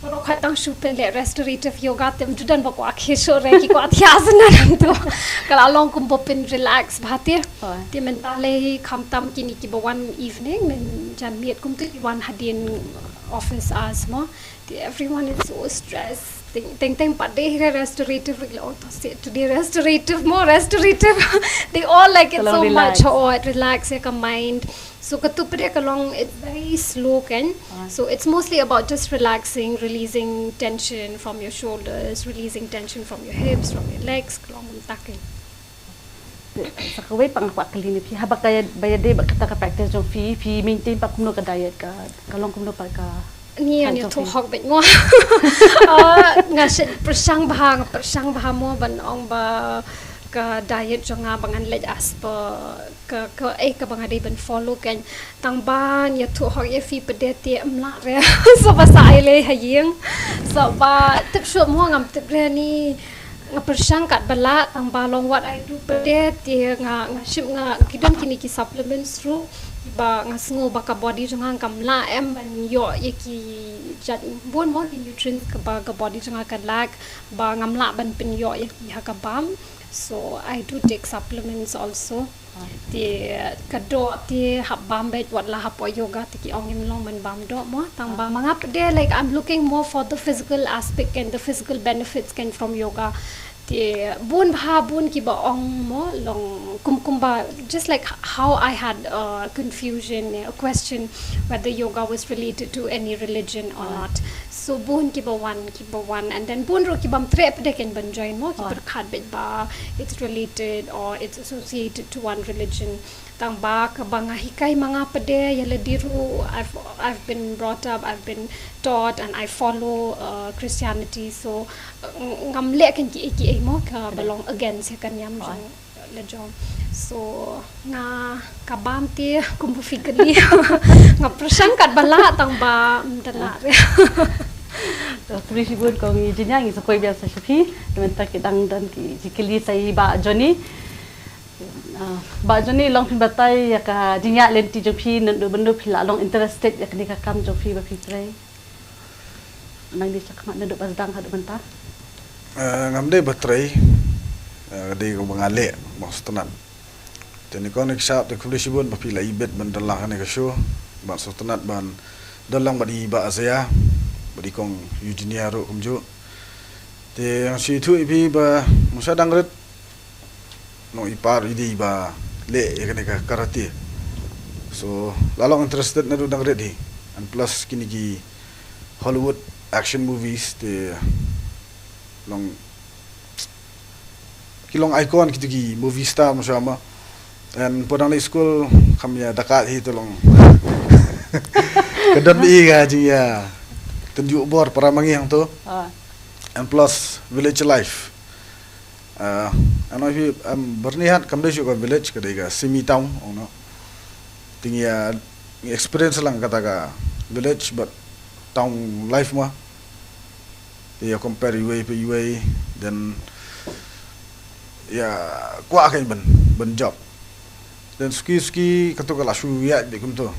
Baroh khoit tang shu pynleh restorative yoga, te ym ju don ba kwah khie shuh re, ki kwah thiah shuh na nangtu. Ka la long kum ba pyn relax bha te. Oh. Te mynta lei khamtam kine kiba wan evening, mynjan miet kumtu ki wan hadien office hours mo. Te everyone is so stressed. Teng teng teng pat de hi restorative, like, oh, to say today restorative, more restorative. They all like it so much. Oh, it relax ïa ka mind. So katu pat de ka long, it's very slow kan. Ah. So it's mostly about just relaxing, releasing tension from your shoulders, releasing tension from your hips, from your legs, ka long kumta kan. Sa kawei pat nga kwah kylli na phi, haba ka ïa, ba ïadei bad kata ka practice jong phi, phi maintain pat kumno ka diet, ka, ka long kumno pat ka? Ni, nga ïathuh hok beit mo. Ah, nga shu pyrshang bha, nga pyrshang bha mo ban ong ba ka diet jong nga ba ngan leh as per ka, ka, eh, kaba nga dei ban follow kan. Tang ba nga ïathuh hok ïa phi pat de te ym lah re. So ba sa ai lei ha ïing. So ba tip shuh mo, ngam tip re ni. Nga pyrshang katba lah, tang ba long what I do pat de te nga, nga shim, nga, ki don kine ki supplements ruh ba nga sngew ba ka body jong nga kam lah em ban ïoh ïa ki jait bun mo ki nutrients kaba ka body jong nga ka lack, ba ngam lah ban pynïoh ïa ki ha ka bam. So I do take supplements also. Te ka doh te hap bam beit wat la hapoh yoga te ki ong ngim long ban bam doh mo. Tang ba ma nga pat de, like, I'm looking more for the physical aspect and the physical benefits kan from yoga. Te bun bha bun kiba ong mo, long kum kum ba, just like how I had a confusion, a question whether yoga was related to any religion or not. So bun kiba wan, kiba wan, and then bun ruh ki bym treh pat de kan ban join mo, ki pyrkhat beit ba it's related or it's associated to one religion. Tang ba kaba nga hikai ma nga pat de, ïa lade ruh, I've, I've been brought up, I've been taught and I follow, uh, Christianity. So, uh, ngam leh kan kiei kiei mo kaba long against ïa ka niam jong la jong. So nga ka bam te kum ba phi kylli. Nga pyrshang katba lah, tang ba ym da lah re. To, khublei shibun kong Eugenia, ngi sa poi biang sa sha phi. Te mynta ki dang don ki jingkylli sa i Bah Johnny. Ah, Bah Johnny, long phin batai ïa ka jingïaid lynti jong phi, naduh ba naduh phi la long interested ïa kane ka kam jong phi ba phi trei? Nang dei sha khmat naduh ba sdang haduh mynta. Eh, ngam dei ba trei. Eh, dei kaba nga leh, ba sngewtynnat. Te nyngkong nyngshap te khublei shibun ba phi la ibit ban don lang ha kane ka show. Ban sngewtynnat ban don lang bad i Bah Azea, bad i kong Eugenia ruh kumjuh. Te nga shu ïathuh ïa phi ba nga shu dang rit. Long i par i dei ba leh ïa kane ka karate. So la long interested naduh dang rit hi. And plus kine ki Hollywood action movies te long, ki long icon kito ki movie star mo sha ma. And po dang leit skul kam ïa da kat hi, to long ka don ba i ka jingïatynjuh bor para ma ngi hangto. Ah. And plus village life. Ah, ano hi, em, Byrnihat kam dei shuh ka village, ka dei ka semi town, ong no. Te ngi, ah, ngi experience lang kata ka village bad town life ma. Te ïa compare iwei pa iwei, then ïa kwah kein ban, ban job. Then suki suki kato ka la shu ïaid beit kumto.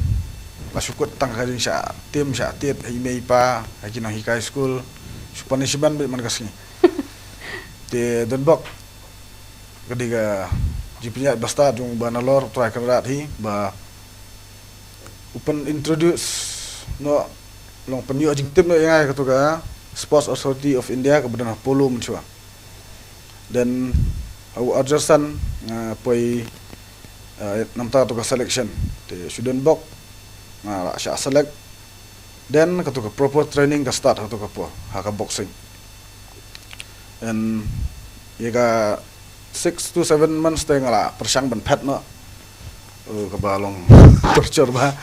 La shu kut tang ka jingshah tim shah tied ha i mei i pa, ha ki nonghikai skul, shu punishment beit man ka sngi. Te don bok ka dei ka jingpynïaid ba stad jong u Bah Nalor, u Trai Kynrad hi, ba u pyn introduce noh, long pynïoh jingtip noh ïa nga ïa kato ka Sports Authority of India kaba don ha Polo mynshuwa. Then ha u Arjastan nga poi, eh, namar kato ka selection. Te shu don bok nga la shah select. Then kato ka proper training ka start ha kato ka por, ha ka boxing. And ïa ka six to seven months te nga la pyrshang ban phet noh. Oh, kaba long torture bha.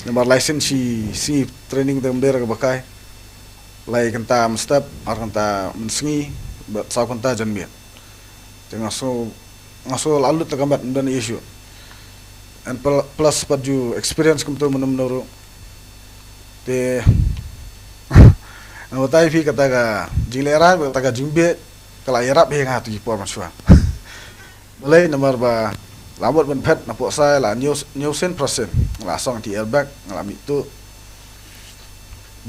Namar lai sien shi sngi training te ym dei re kaba kai. Lai kynta mynstep, ar kynta mynsngi, bad saw kynta janmiet. Te nga sngew nga sngew la lut ta ka met, ym don issue. And pl-, plus pat ju experience kumto mynno mynno ruh. Te nga batai phi kata ka jinglehrain, kata ka jingbieit ka la ïarap ïa nga ha kito ki por mynshuwa. Balei? Namar ba la mut ban phet na pohsai la hynñiew, hynñiew sien phra sien, la song ïa ki airbag, nga la mih tuh.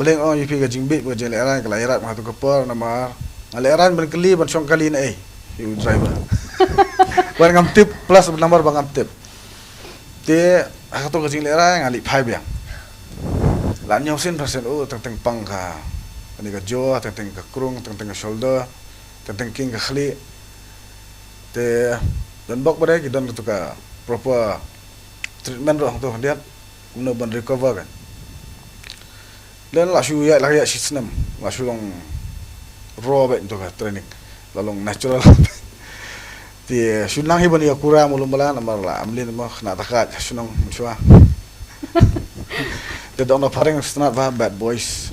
Balei nga ong ïa phi ka jingbieit bad ka jinglehrain ka la ïarap ha kato ka por? Namar nga lehrain ban kylli ban shong kali na ei ïa u driver. Ba ngam tip, plus namar ba ngam tip. Te ha kato ka jinglehrain nga leit phai biang. La hynñiew sien phra sien, oh, teng teng pang ka, kane ka jaw, teng teng ka krung, teng teng ka shoulder, teng teng king ka khlieh. Te don bok ba dei ki don kato ka proper treatment ruh hangto khyndiat, kumno ban recover kan. Lada la shu ïaid la ka ïaid shi snem, la shu long raw beit to ka training, la long natural. Te shu nang hi ban ïa kuram u lum bala namar la amlien mo khynnah takat shu nang mynshuwa. Te dong na phareng sngewtynnat ba bad boys.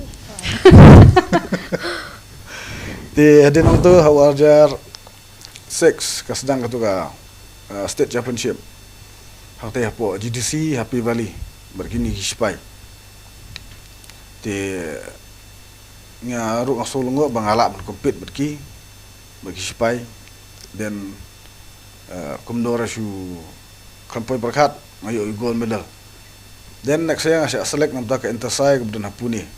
Te hadien hangto ha u arhajar six ka sdang kato ka, uh, state championship. Hangtei hapoh G D C Happy Valley bad kine ki sipai. Te nga ruh nga sngew lyngngoh ba nga lah ban compete bad ki, bad ki sipai. Then, uh, kumno ruh shu khlem poi pyrkhat nga ïoh gold medal. Then next year nga shah select namar ka intersai kaba don ha Pune.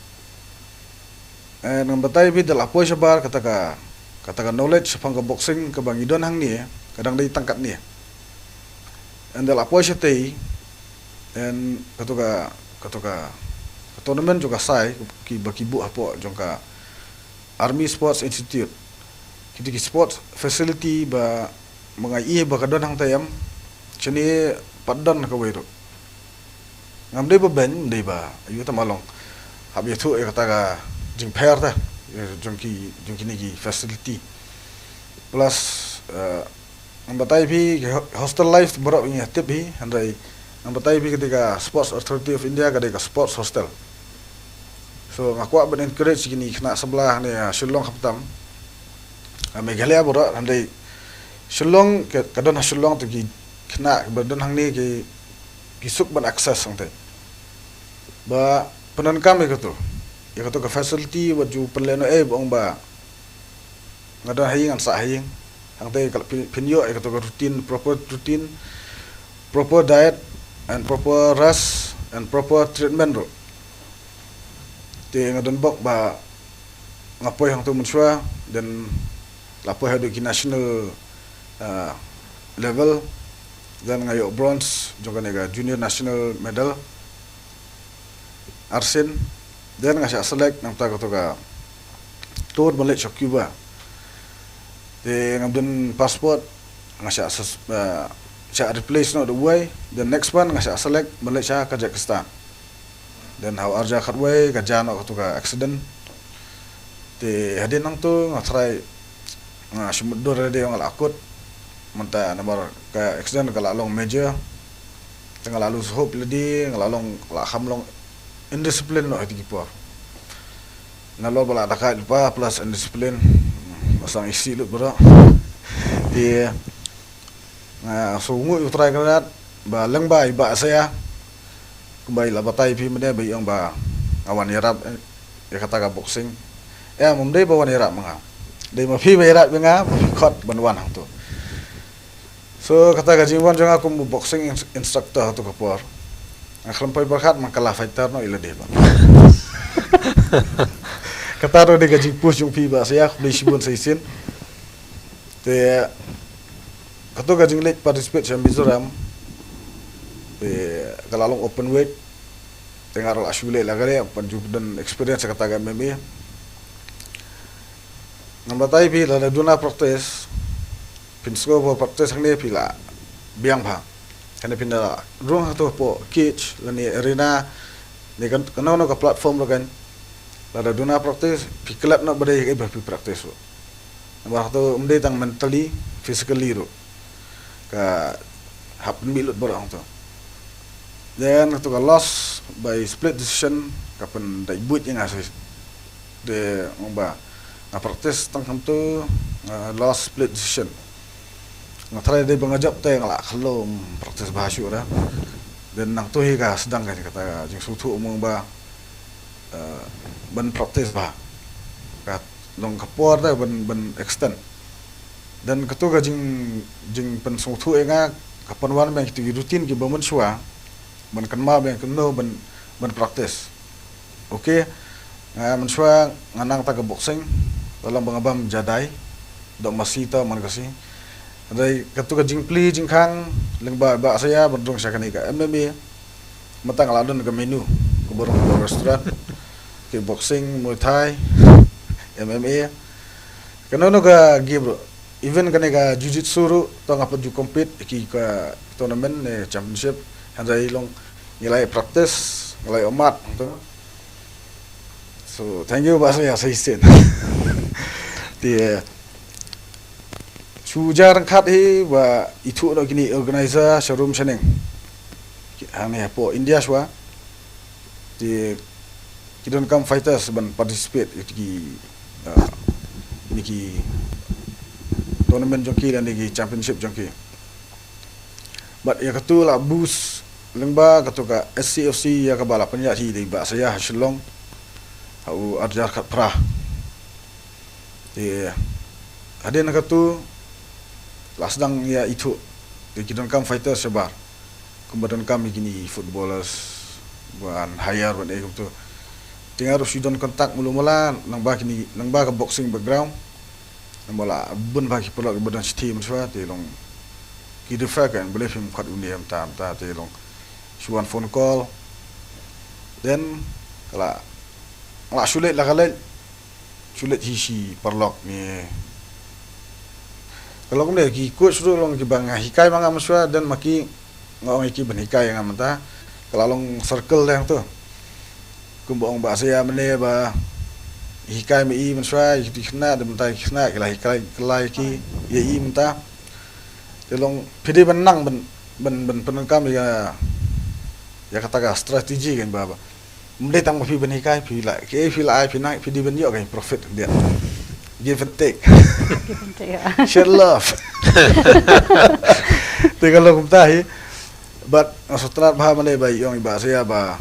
Eh, ngan batai phi da la poi shabar kata ka, kata ka knowledge shaphang ka boxing kaba ngi don hangne ka dang dei tang katne. And da la poi shatei, and kato ka, kato ka, ka tournament jong ka sai ki ba ki buh hapoh jong ka Army Sports Institute. Kito ki sports facility ba ma nga ïohi ba ka don hangta ïam, shane pat don kawei ruh. Ngam dei ba beiñ, ym dei ba ïoh, tang ma long hap ïathuh ïa kata ka jingpher ta ïa jong ki, jong kine ki facility. Plus, eh, ngan batai phi ki ho-, hostel life baroh ngi tip hi, hynrei ngan batai phi ka dei ka Sports Authority of India ka dei ka sports hostel. So nga kwah ban encourage kine ki khynnah samla hangne ha Shillong khamtam, ha Meghalaya baroh, hynrei Shillong ka, ka don ha Shillong te ki khynnah ba don hangne ki, ki suk ban access hangtei. Ba pyndonkam ïa kato, ïa kato ka facility, wat ju pynlehnoh ei ba ong ba nga don ha ïing, ngan sah ha ïing. Hangtei ka la pyn-, pynïoh ïa kato ka routine, proper routine, proper diet and proper rest and proper treatment ruh. Te nga don bok ba nga poi hangto mynshuwa, then la poi haduh ki national, ah, level, then nga ïoh bronze jong kane ka junior national medal arsien, then nga shah select nangta kato ka tour ban leit sha Cuba. Te ngam don passport, nga shah sus-, ah, shah replace noh da uwei, then next one nga shah select ban leit sha Kazakhstan. Then ha u arhajar khatwei ka jia noh kato ka accident. Te hadien nangto nga tharai nga shu mutdur lade, nga la kut. Mynta namar ka accident ka la long major. Te nga la lose hope lade, nga la long, la kham long indiscipline noh ha kito ki por. Nalor ba la dakaid lypa plus indiscipline, ba sdang isih lut baroh. Te nga sngewnguh ïa U Trai Kynrad ba lyngba i Bah Isaiah, kumba i la batai phi mynne ba i ong ba nga wan ïarap, eh, ïa kata ka boxing. Em, ym dei ba wan ïarap ma nga, dei ma phi ba ïarap ïa nga ba phi khot ban wan hangto. So kata ka jingwan jong nga kum u boxing ins-, instructor ha kato ka por, nga khlem poi pyrkhat ma nga la fighter noh ïa lade pat. Kata ruh dei ka jingpush jong phi Bah Isaiah, khublei shibun sa shisien. Te kato ka jingleit participate sha Mizoram, te ka la long open weight, te nga ruh la shu leit la ka leit, ban ju don experience kata ka M M A. Ngan batai phi, lada duna practice, phin sngew ba practice hangne phi la biang bha. Kane phin da rung hato hapoh cage lane arena, ne kan, kano kano ka platform ruh kan. Lada duna practice, phi klet noh ba dei kaei ba phi practice ruh. Namar hato ym dei tang mentally, physically ruh ka hap pynmih lut baroh hangto. Then kato ka loss by split decision ka pyndait buit ïa nga shisha. Te ong ba nga practice tang kumto, nga loss split decision. Nga tharai dei ba nga jop te nga la khlem practice bha shuh re. Then nangtu hi ka sdang ka kata ka jingsngewthuh mo ba, eh, ban practice bha. Ka long ka por te ban, ban extend. Then katu ka jing, jingpynsngewthuh ïa nga, ka pynwan biang kita ki routine kiba mynshuwa, ban kynmaw biang kumno ban, ban practice. Okay. Nga mynshuwa nga nang ta ka boxing, la long ba nga bam jadai, dok masi ta man ka si. Dei katu ka jingpli jingkhang lyngba Bah Saya ban rung sha kane ka M M A. Mynta nga la don ka menu, ka ba rung ka restaurant, kickboxing, Muay Thai, M M A. Kano kano ka game ruh. Even kane ka jiu-jitsu ruh, to nga pat ju compete ki ka tournament ne championship. Hynrei long ngi la ïa practice, ngi la ïa mat, to. So thank you Bah Saya, sa shisien. Te shu jar ryngkat hi ba ithuh noh kine organizer sha Rum Shaneng. Ki, hangne hapoh India shuwa. Te ki donkam fighters ban participate ïa ki, ah, ïa ki tournament jong ki lane ki championship jong ki. Bad ïa katu la boost lyngba katu ka S C F C ïa kaba la pynïaid hi dei Bah Saya ha Shillong ha u arhajar khatphra. Te hadien katu la sdang ïa ithuh, te ki donkam fighters shabar. Kumba donkam ïa kine footballers ban hire ban ei kumtu. Te nga ruh shu don contact mulu mala nangba kine, nangba ka boxing background. Nangba la bun ba ki paralok kiba don shithi mynshuwa te long ki refer ka, balei phim khot une mynta mynta, te long shu wan phone call. Then ka la, la shu leit la ka leit. Shu leit hi shi paralok ne. Ka long kumne ki coach ruh long kiba nga hikai ma nga mynshuwa, then ma ki nga ong ïa ki ban hikai ïa nga mynta. Ka la long circle dang tu. Kumba ong Bah Saya mynne ba hikai ma i mynshuwa, ïa ki khynnah, then mynta ki khynnah ki la hikai kylla ïa ki, ïa i mynta. Te long phi dei ban nang ban, ban, ban pyndonkam ïa, ïa kata ka strategy kan ba, ba. Ym dei tang ba phi ban hikai, phi la, ke phi la ai phi nang, phi dei ban ïoh ka profit dia. Give and take. Give and take, ïa. Share love. Te ka long kumta hi. Bad nga sngewtynnat bha mynne ba i ong i Bah Saya ba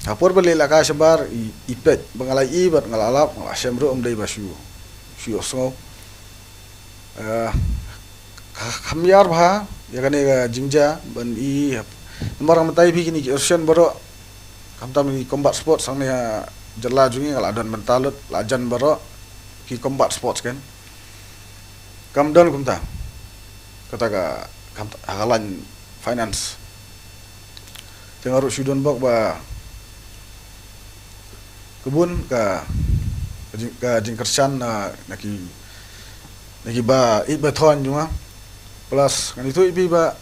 ha por ba leit la ka shabar i, i peit ba nga la i bad nga la lap, nga la shem ruh, ym dei ba shu, shu ïohsngew. Eh, ka, kham ïar bha ïa kane ka jingjia ban i hap. Namar nga mynta i phi kine ki Asian baroh, khamtam ki combat sports hangne ha jylla jong ngi, nga la don mynta lut, la jan baroh ki combat sports kan. Kam don kumta. Kata ka, khamtam ha ka lain finance. Te nga ruh shu don bok ba ka bun ka, ka jing, ka jingkyrshan na, na ki, na kiba ïeit ba thon jong nga. Plus ngan ïathuh ïa phi ba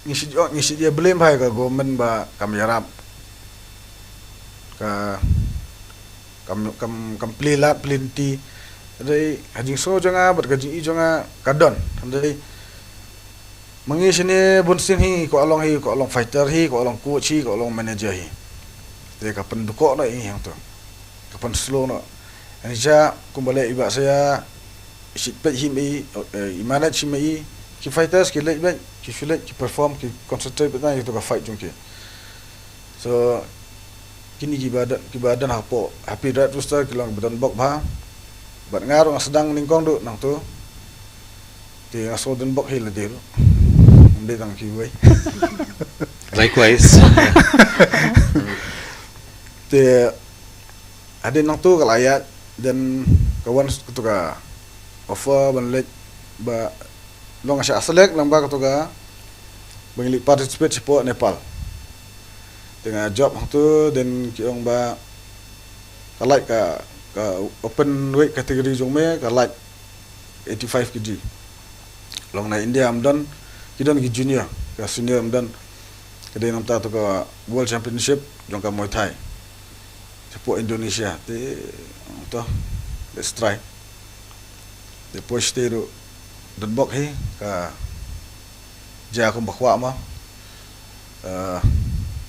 ngi shu, ngi shu ïa blame bha ïa ka government ba kam ïarap. Ka kam, kam, kam plie lad plie lynti. Hynrei ha jingsngew jong nga bad ka jingïeit jong nga ka don. Hynrei ma ngi shane bun sien hi, kwah long hi, kwah long fighter hi, kwah long coach hi, kwah long manager hi. Te ka pyndukok noh ïa ngi hangto. Ka pynslow noh. Hynrei kumba leh i Bah Saya, i shu peit hi ma i, eh, i manage hi ma i, ki fighters ki leit beit, ki shu leit, ki perform, ki concentrate beit na ïa kito ka fight jong ki. So kine kiba don, kiba don hapoh Happy Red Rooster ki long ba don bok bha. Bad nga ruh nga sdang nyngkong duh nangto. Te nga shu don bok hi lade ruh. Ym dei tang kiwei. Likewise. Te hadien nangto ka la ïaid, then ka wan kato ka offer ban leit ba long nga shah select lang ba kato ka ba ngi leit participate shapoh Nepal. Te nga jop hangto, then ki ong ba ka light ka, ka open weight category jong me ka light eighty-five K G. Long na India ym don, ki don ki junior, ka senior ym don. Ka dei namar to ka World Championship jong ka Muay Thai shapoh Indonesia. Te to, let's try. Te poi shatei ruh don bok hi, ka jia kumba kwah ma. Eh,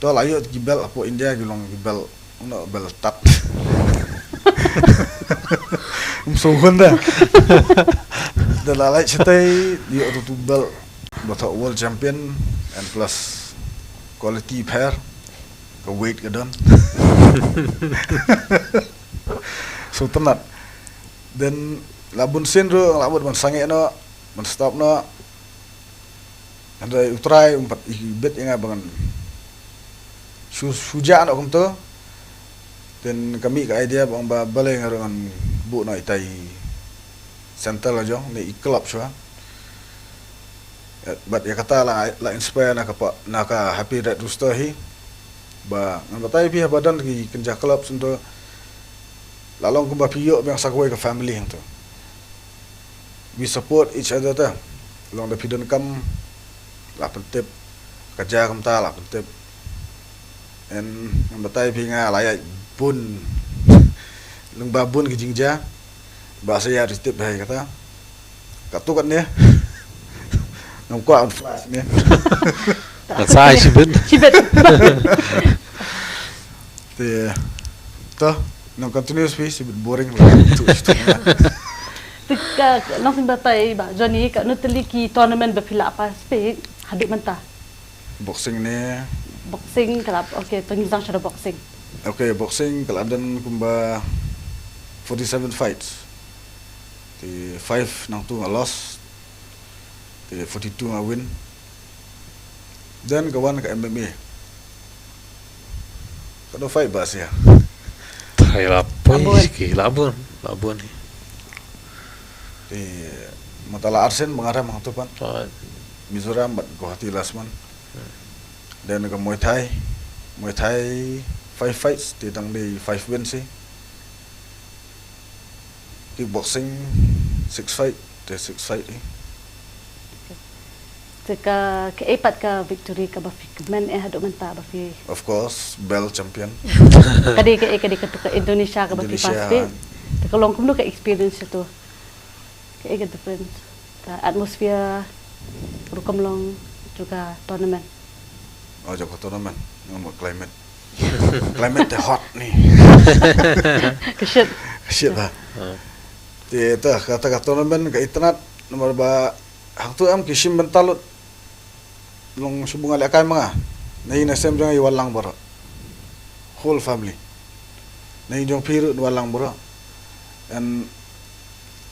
to la ïoh ki belt hapoh India ki long ki belt, no, belt tat. Ym sngewhun da. Da la leit shatei ïoh tu tu belt. Ba thoh world champion and plus quality pair, ka weight ka don. So tynnat. Then la bun sien ruh la bun ban sangeh noh, ban stop noh. Hynrei u Trai um pat i bet ïa nga ba ngan shu shu jah noh kumto. Then ka mih ka idea ba ong ba balei nga ruh ngan buh noh itai center la jong ne i club shuwa. Eh, bad ïa kata la la inspire na ka pa, na ka Happy Red Rooster hi. Ba ngan batai phi haba don ki kynja club shuwa to la long kumba phi ïoh biang sa kawei ka family hangto. We support each other ta. Long da phi don kam la pyntip, ka ja kumta la pyntip. En ngan batai phi nga la ïa bun. Long ba bun ki jingjia. Ba sa ïa ri tip hai kata. Katu kat ne. Ngam kwah on flash ne. Ngan sa ai shibit. Shibit. Te to nang continuous phi shibit boring la. Tu tu. Te ka nang sim batai ba Johnny ka nutli ki tournament ba phi la participate haduh mynta. Boxing ne. Boxing ka la, okay, to ngi jang sha boxing. Okay, boxing ka la don kumba forty-seven fights. Te five nangtu nga lost. Te forty-two nga win. Then ka wan ka M M A. Ka do fight ba sia. Thai la poi ki la bun, la bun. Te mata la arsen mengarah mang tu pan. Mizoram bad Guwahati last month. Then ka Muay Thai, Muay Thai five fights te tang dei five wins eh. Kickboxing six fight, te six fight eh. Te ka, kaei pat ka victory kaba phi kmen eh haduh mynta ba phi? Of course, belt champion. Ka dei kaei, ka dei katu ka Indonesia kaba phi Indonesia, pass phi. Te ka long kumno ka experience tu? Kaei ka difference? Ka atmosphere, rukom long, jong ka tournament. Oh, jong ka tournament, ngan mo climate. Climate te hot ni. Ka shit. Ka shit ba. Te ta kata ka tournament ka itynnad namar ba hangtu em ki shim bynta lut. Long shu bunga lehkai ma nga. Na i na sem jong i wan lang baroh. Whole family. Na i jong phi ruh wan lang baroh. And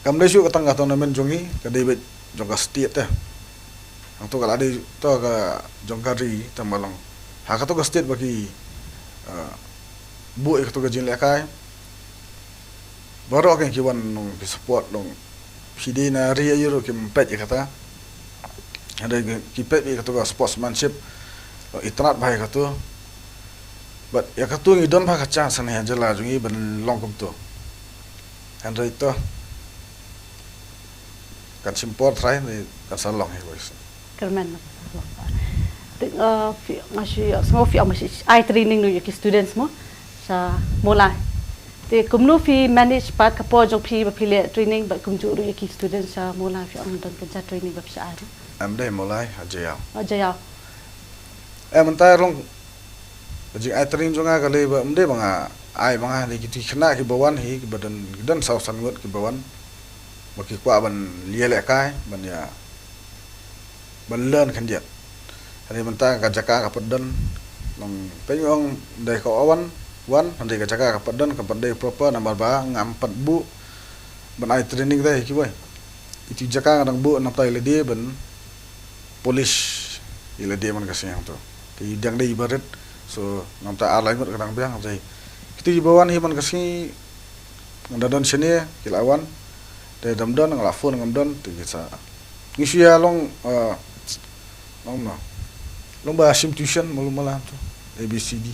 kam dei shuh ka tang ka tournament jong i, ka dei beit jong ka state te. Hangtu ka la dei to ka jong ka ri te ma long. Ha katu ka state ba ki, ah, buh ïa katu ka jinglehkai. Baroh ki wan long ki support long. Phi dei na ri aïu ruh kim peit ïa kata. Hynrei ki peit ïa katu ka sportsmanship. Itynnad bha ïa katu. But ïa katu ngi don bha ka chance ne ha jylla jong ngi ban long kumtu. Hynrei to kan shim por trai ne kan sa long hi boys. Kyrmen na ka sa long. Te, uh, phi, nga shu ïohsngew phi ong ba phi ai training noh ïa ki students mo sha Mawlai. Te kumno phi manage pat ka por jong phi ba phi leh training bad kumjuh ruh ïa ki students sha Mawlai, phi ong don ka ja training ba phi sa ai ruh? Em dei Mawlai ha Jaïaw. Ha Jaïaw. Em mynta long ka jingai training jong nga ka lei ba em dei ba nga ai ba nga dei kito ki khynnah kiba wan hi kiba don, ki don saw san ngut kiba wan. Ba ki kwah ban ïalehkai ban ïa ban learn khyndiat. Hynrei mynta ka jaka ka pat don. Long peit ong dei ka wan wan hynrei ka jaka ka pat don, ka pat dei proper namar ba ngam pat buh ban ai training dei kiwei. Iti jaka nga dang buh nangta ïa lade ban polish ïa lade man ka sngi hangto. Te i dang dei i barit. So nangta ar lai ngut ka dang biang te kito kiba wan hi man ka sngi. Nga da don shane ki la wan. Te dam don nga la phone ngam don te ki sa. Ngi shu ïa long, ah, long no. Long ba shim tuition malu malam tu. A B C D.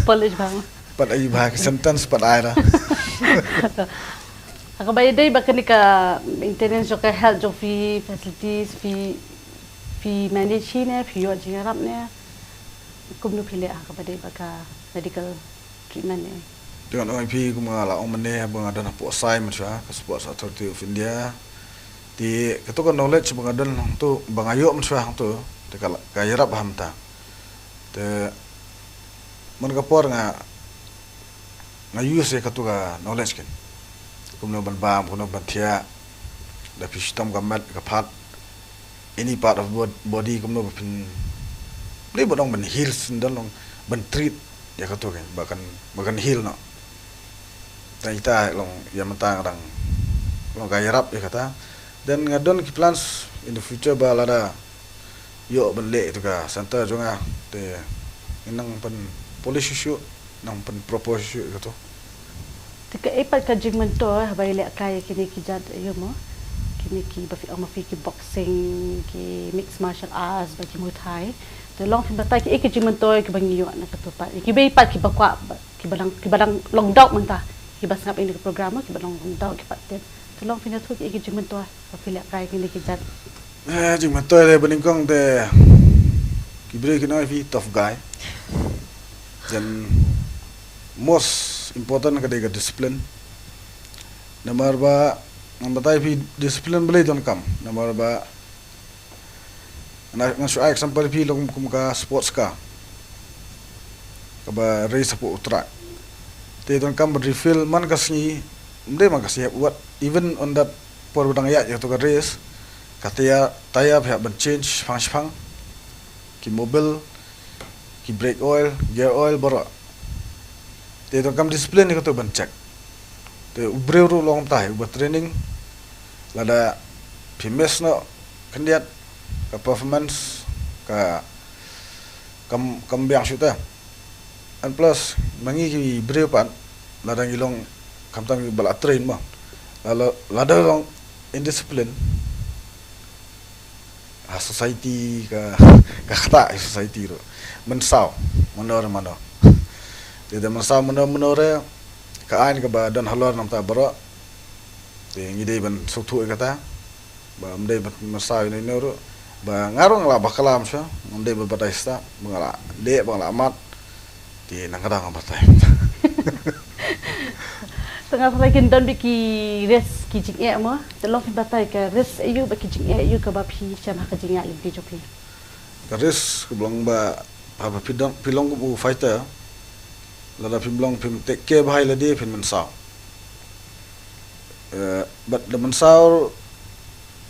Polish bang. Pat ai ba ka sentence pat ai da. Ka ba ïadei ba kane ka maintenance jong ka health jong phi, facilities phi, phi manage hi ne, phi ïoh jingïarap ne. Kumno phi leh ha ka ba dei ba ka medical treatment ne. Te ngan ong ïa phi kum nga la ong mynne ba nga don hapoh SAI mynshwa, ka Sports Authority of India. Te kato ka knowledge ba nga don hangto ba nga ïoh mynshwa hangto te ka la, ka ïarap ha mynta. Te man ka por nga nga use ïa kato ka knowledge ken. Kumno ban bam, kumno ban thiah. Da phi shitom ka met ka phat. any part of bod- body kumno ba phin, dei ba dang ban heal shen, dang long ban treat ïa kato, ba kan, ba kan heal noh. Tang ita long ïa mynta nga dang long ka ïarap ïa kata. Then nga don ki plans in the future ba lada ïoh ban leh ïa ka center jong nga, te ngan nang pyn polish shuh, nang pyn propose shuh ïa kato. Te kaei pat ka jingmyntoi haba ïalehkai ïa kine ki jait, ïa mo, kine ki ba phi ong ma phi ki boxing, ki mixed martial arts, ba ki Muay Thai. Te long phin batai kiei ki jingmyntoi kiba ngi ïoh na kato pat, kiba pat kiba kwah, kiba dang, kiba dang long dawk mynta, kiba sngap ïa kane ka program, kiba long dawk ki pat. Te, te long phin ïathuh kiei ki jingmyntoi ba phi lehkai ïa kine ki jait. Eh, jingmyntoi de ba nyngkong te ki briew kin ong ïa phi tough guy. Then most important ka dei ka discipline. Namar ba ngan batai ïa phi, discipline balei donkam. Namar ba ngan, ngan shu ai example ïa phi long kum ka sports car kaba race hapoh u track. Te donkam ban refill man ka sngi, ym dei man ka sngi, what, even on that por ba dang ïaid ïa kato ka race, ka tyre, tyre phi hap ban change shipang shipang, ki mobil, ki brake oil, gear oil, baroh. Te donkam discipline ïa kato ban check. Te u briew ruh long kumta hi, uba training, lada phi miss noh khyndiat, ka performance ka kam, kam biang shuh te. And plus ma ngi ki briew pat, lada ngi long, khamtam ngi ba la train mo, lada, lada long indiscipline, ha society ka, ka ktah ïa society ruh. Mynsaw mano re mano. Te da mynsaw mano mano re, ka aiñ kaba don halor na bynta baroh, te ngi dei ban sngewthuh ïa kata. Ba ym dei ban mynsaw ïa uno uno ruh. Ba nga ruh nga lah bakla, ym shu, ym dei ba batai stad, ba nga lah leh, ba nga lah mad. Te nang ka dang batai. Te nga tharai kin don beit ki risk, ki jingeh mo. Te long phin batai ka risk aïu bad ki jingeh aïu kaba phi shem ha ka jingïaid lynti jong phi. Ka risk ka long ba, haba phi dang, phi long kum u fighter, lada phim long phim take care bha ïa lade, phin mynsaw. Eh, bad da mynsaw,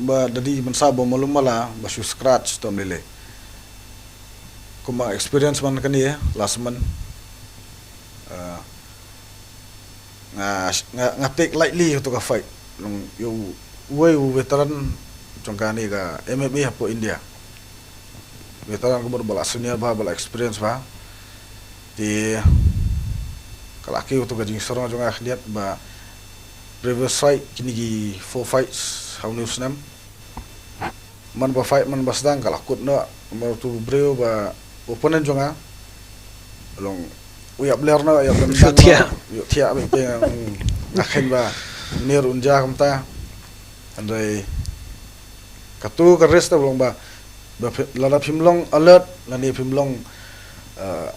ba da dei mynsaw ba malu mala, ba shu scratch, to ym lei lei. Kum ka experience man kane last month, eh, nga, nga, nga take lightly ïa kato ka fight. Long ïa u, uwei u veteran jong kane ka M M A hapoh India. Veteran kumno, ba la senior bha, ba la experience bha. Te ka la kiew ïa kato ka jingsarong jong nga khyndiat ba previous fight, kine ki four fights ha une u snem. Man ba fight, man ba sdang, ka la kut noh, namar uto u briew ba opponent jong nga long u ïap ler noh, u ïap dendang noh, u ïap thiah beit te, mm, nga khein ba une ruh un jia kumta. Hynrei kato ka risk te long ba, ba phi, lada phim long alert, lane phim long, uh,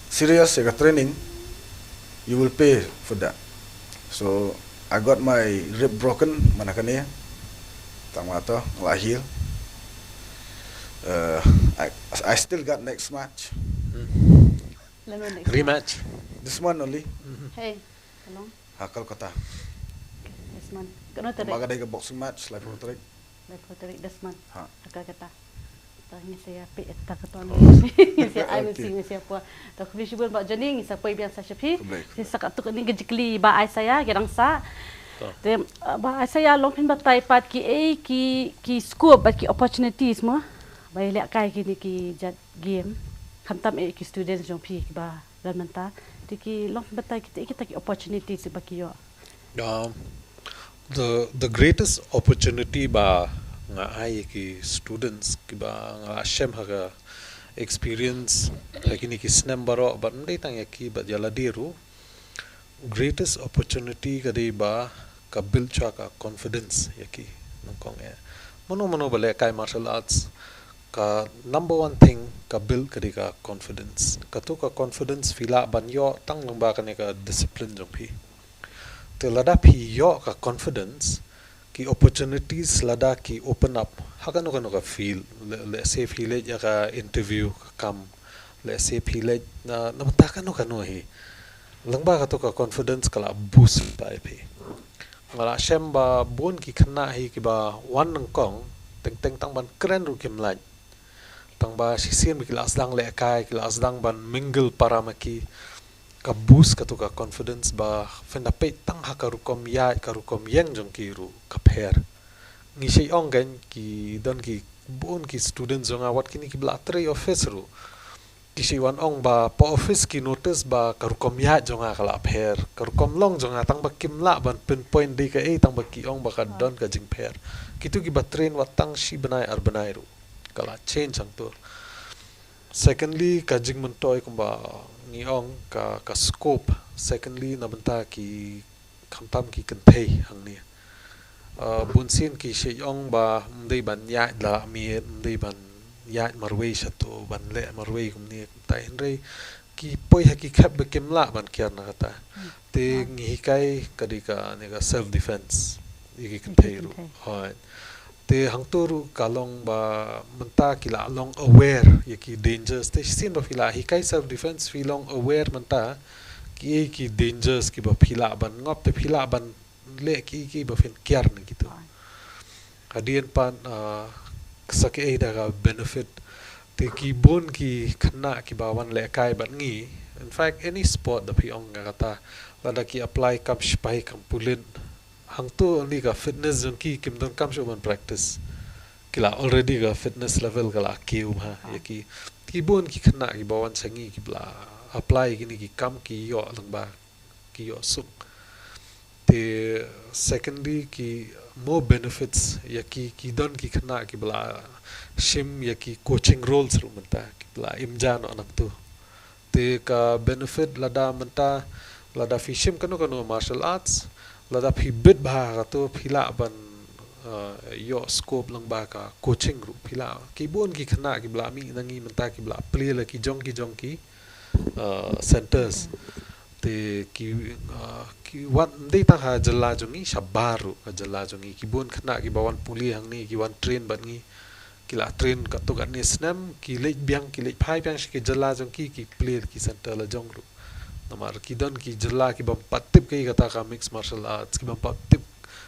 serious ïa ka training, you will pay for that. So I got my rib broken man ha kane. Tang ma to, nga la heal. Uh, I, I still got next match. Hmm. Lano next rematch? This month only. Mhm. Hey, ka long? Ha Kolkata. This month. Kano tarik? Ba ka dei ka boxing match, laiphew tarik. Laiphew tarik this month. Ha. Ha Kolkata. To ngin sa ïa peit ïa kata katto. Ngin sa ïa ai, ngin sa, okay, ngin sa ïa peit. To khublei shibun Bah Johnny, ngin sa poi biang sa sha phi. Khublei, khublei. Ngin sa katto katne ka jingkylli Bah Isaiah, ki dang sah. To. Te, uh, Bah Isaiah, long phin batai pat kiei ki, ki scope bad ki opportunities mo ba ïalehkai kine ki jait game, khamtam eh ki students jong phi kiba don mynta. Te ki long phin batai kiei kita ki opportunities ba ki ïoh. Um, the, the greatest opportunity ba nga ai ïa ki students kiba nga la shem ha ka experience ha kine ki snem baroh, bad ym dei tang ïa ki bad ïa lade ruh. Greatest opportunity ka dei ba ka build shuwa ka confidence ïa ki. Nyngkong eh, mano mano ba lehkai martial arts, ka number one thing ka build ka dei ka confidence. Kato ka confidence phi lah ban ïoh tang lyngba kane ka discipline jong phi. Te lada phi ïoh ka confidence, ki opportunities lada ki open up ha kano kano ka field, le, let's say phi leit ïa ka interview ka kam, let's say phi leit na, na bynta kano kano hi, lyngba kato ka confidence ka la boost ïa phi. Nga la shem ba bun ki khynnah hi kiba wan nyngkong, Teng teng tang ban kren ruh kim lah. Tang ba shisien ba ki la sdang lehkai, ki la sdang ban mingle para ma ki, ka boost katu ka confidence ba phin da peit tang ha ka rukom ïaid, ka rukom ïeng jong ki ruh ka pher. Ngi shait ong kan, ki don ki bun ki students jong nga wat kine kiba la trei office ruh, ki shait wan ong ba pa office ki notice ba ka rukom ïaid jong nga ka la pher, ka rukom long jong nga, tang ba kim lah ban pinpoint dei kaei, tang ba ki ong ba ka don ka jingpher. Kitu kiba train wat tang shi bnai ar bnai ruh ka la change hangtu. Secondly, ka jingmyntoi kumba ngi ong, ka, ka scope. Secondly, na bynta ki, khamtam ki kynthei hangne. Uh, bun sien ki shait ong ba ym dei ban ïaid la miet, ym dei ban ïaid marwei shatu, ban leh marwei kumne kumtai, hynrei ki poi ha ki khep ba kim lah ban kiar na kata. Te ngi hikai ka dei kane ka self defense ïa ki kynthei ruh. Hooid. Te hangtu ruh ka long ba mynta ki la long aware ïa ki dangers. Te shisien ba phi la hikai self defense, phi long aware mynta kiei ki dangers kiba phi lah ban ngop, te phi lah ban leh kiei kiei ba phin kiar na kitu. Hadien pat, ah, sa kaei da ka benefit. Te ki bun ki khynnah kiba wan lehkai bad ngi. In fact, any sport da phi ong ka kata, lada ki apply kam shipai kam pulit, hangtu only ka fitness jong ki, kim donkam shuh ban practice. Ki la already, ka fitness level ka la kiew bha ïa ki. Ki bun ki khynnah kiba wan sha ngi kiba la apply kine ki kam, ki ïoh lyngba, ki ïoh suk. Te secondly, ki more benefits ïa ki, ki don ki khynnah kiba la shim ïa ki coaching roles ruh mynta, kiba la im ja noh nangtu. Te ka benefit lada mynta, lada phi shim kano kano martial arts, lada phi bit bha katu, phi lah ban, uh, ïoh scope lyngba ka coaching ruh, phi lah. Ki bun ki khynnah kiba la mih na ngi mynta kiba la plie la ki jong ki jong ki, uh, centers. Te ki, uh, ki wan ym dei tang ha jylla jong ngi, shabar ruh ka jylla jong ngi. Ki bun khynnah kiba wan pule hangne, ki wan train bad ngi. Ki la train katto katne snem, ki leit biang, ki leit phai biang sha ki jylla jong ki, ki plie ki center la jong ruh. Namar ki don ki jylla kiba ym pat tip kaei kata ka mixed martial arts, kiba ym pat tip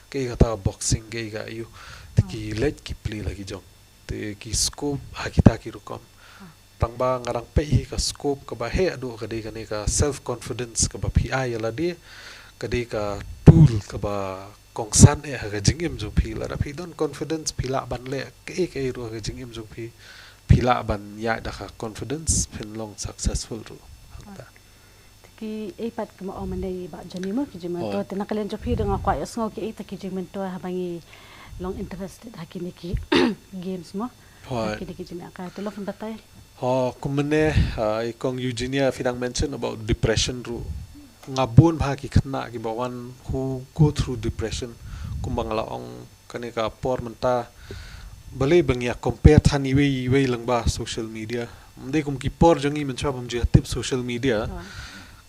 kaei kata ka boxing, kaei ka aiu. Te ki leit ki plie la ki jong. Te ki scope ha kita ki rukom. Tang ba nga dang peit hi ka scope kaba heh haduh ka dei kane ka self confidence kaba phi ai ïa lade, ka dei ka tool kaba kongsan eh ha ka jingim jong phi. Lada phi don confidence, phi lah ban leh kaei kaei ruh ha ka jingim jong phi. Phi lah ban ïaid da ka confidence, phin long successful ruh. Hangta. Te kiei pat kiba ong mynne i Bah Johnny mo, ki jingmyntoi. Te na ka liang jong phi, da nga kwah ïohsngew kiei pat ki jingmyntoi haba ngi long interested ha kine ki games mo. Ha kine ki jingïalehkai. Te long phin batai. Ho, kumne, ah, i kong Eugenia, phi dang mention about depression ruh. Nga bun bha ki khynnah kiba wan who go through depression. Kumba nga la ong kane ka por mynta, balei ba ngi ïa compare than iwei iwei lyngba social media. Ym dei kum ki por jong ngi, mynshuwa bym ju ïa tip social media.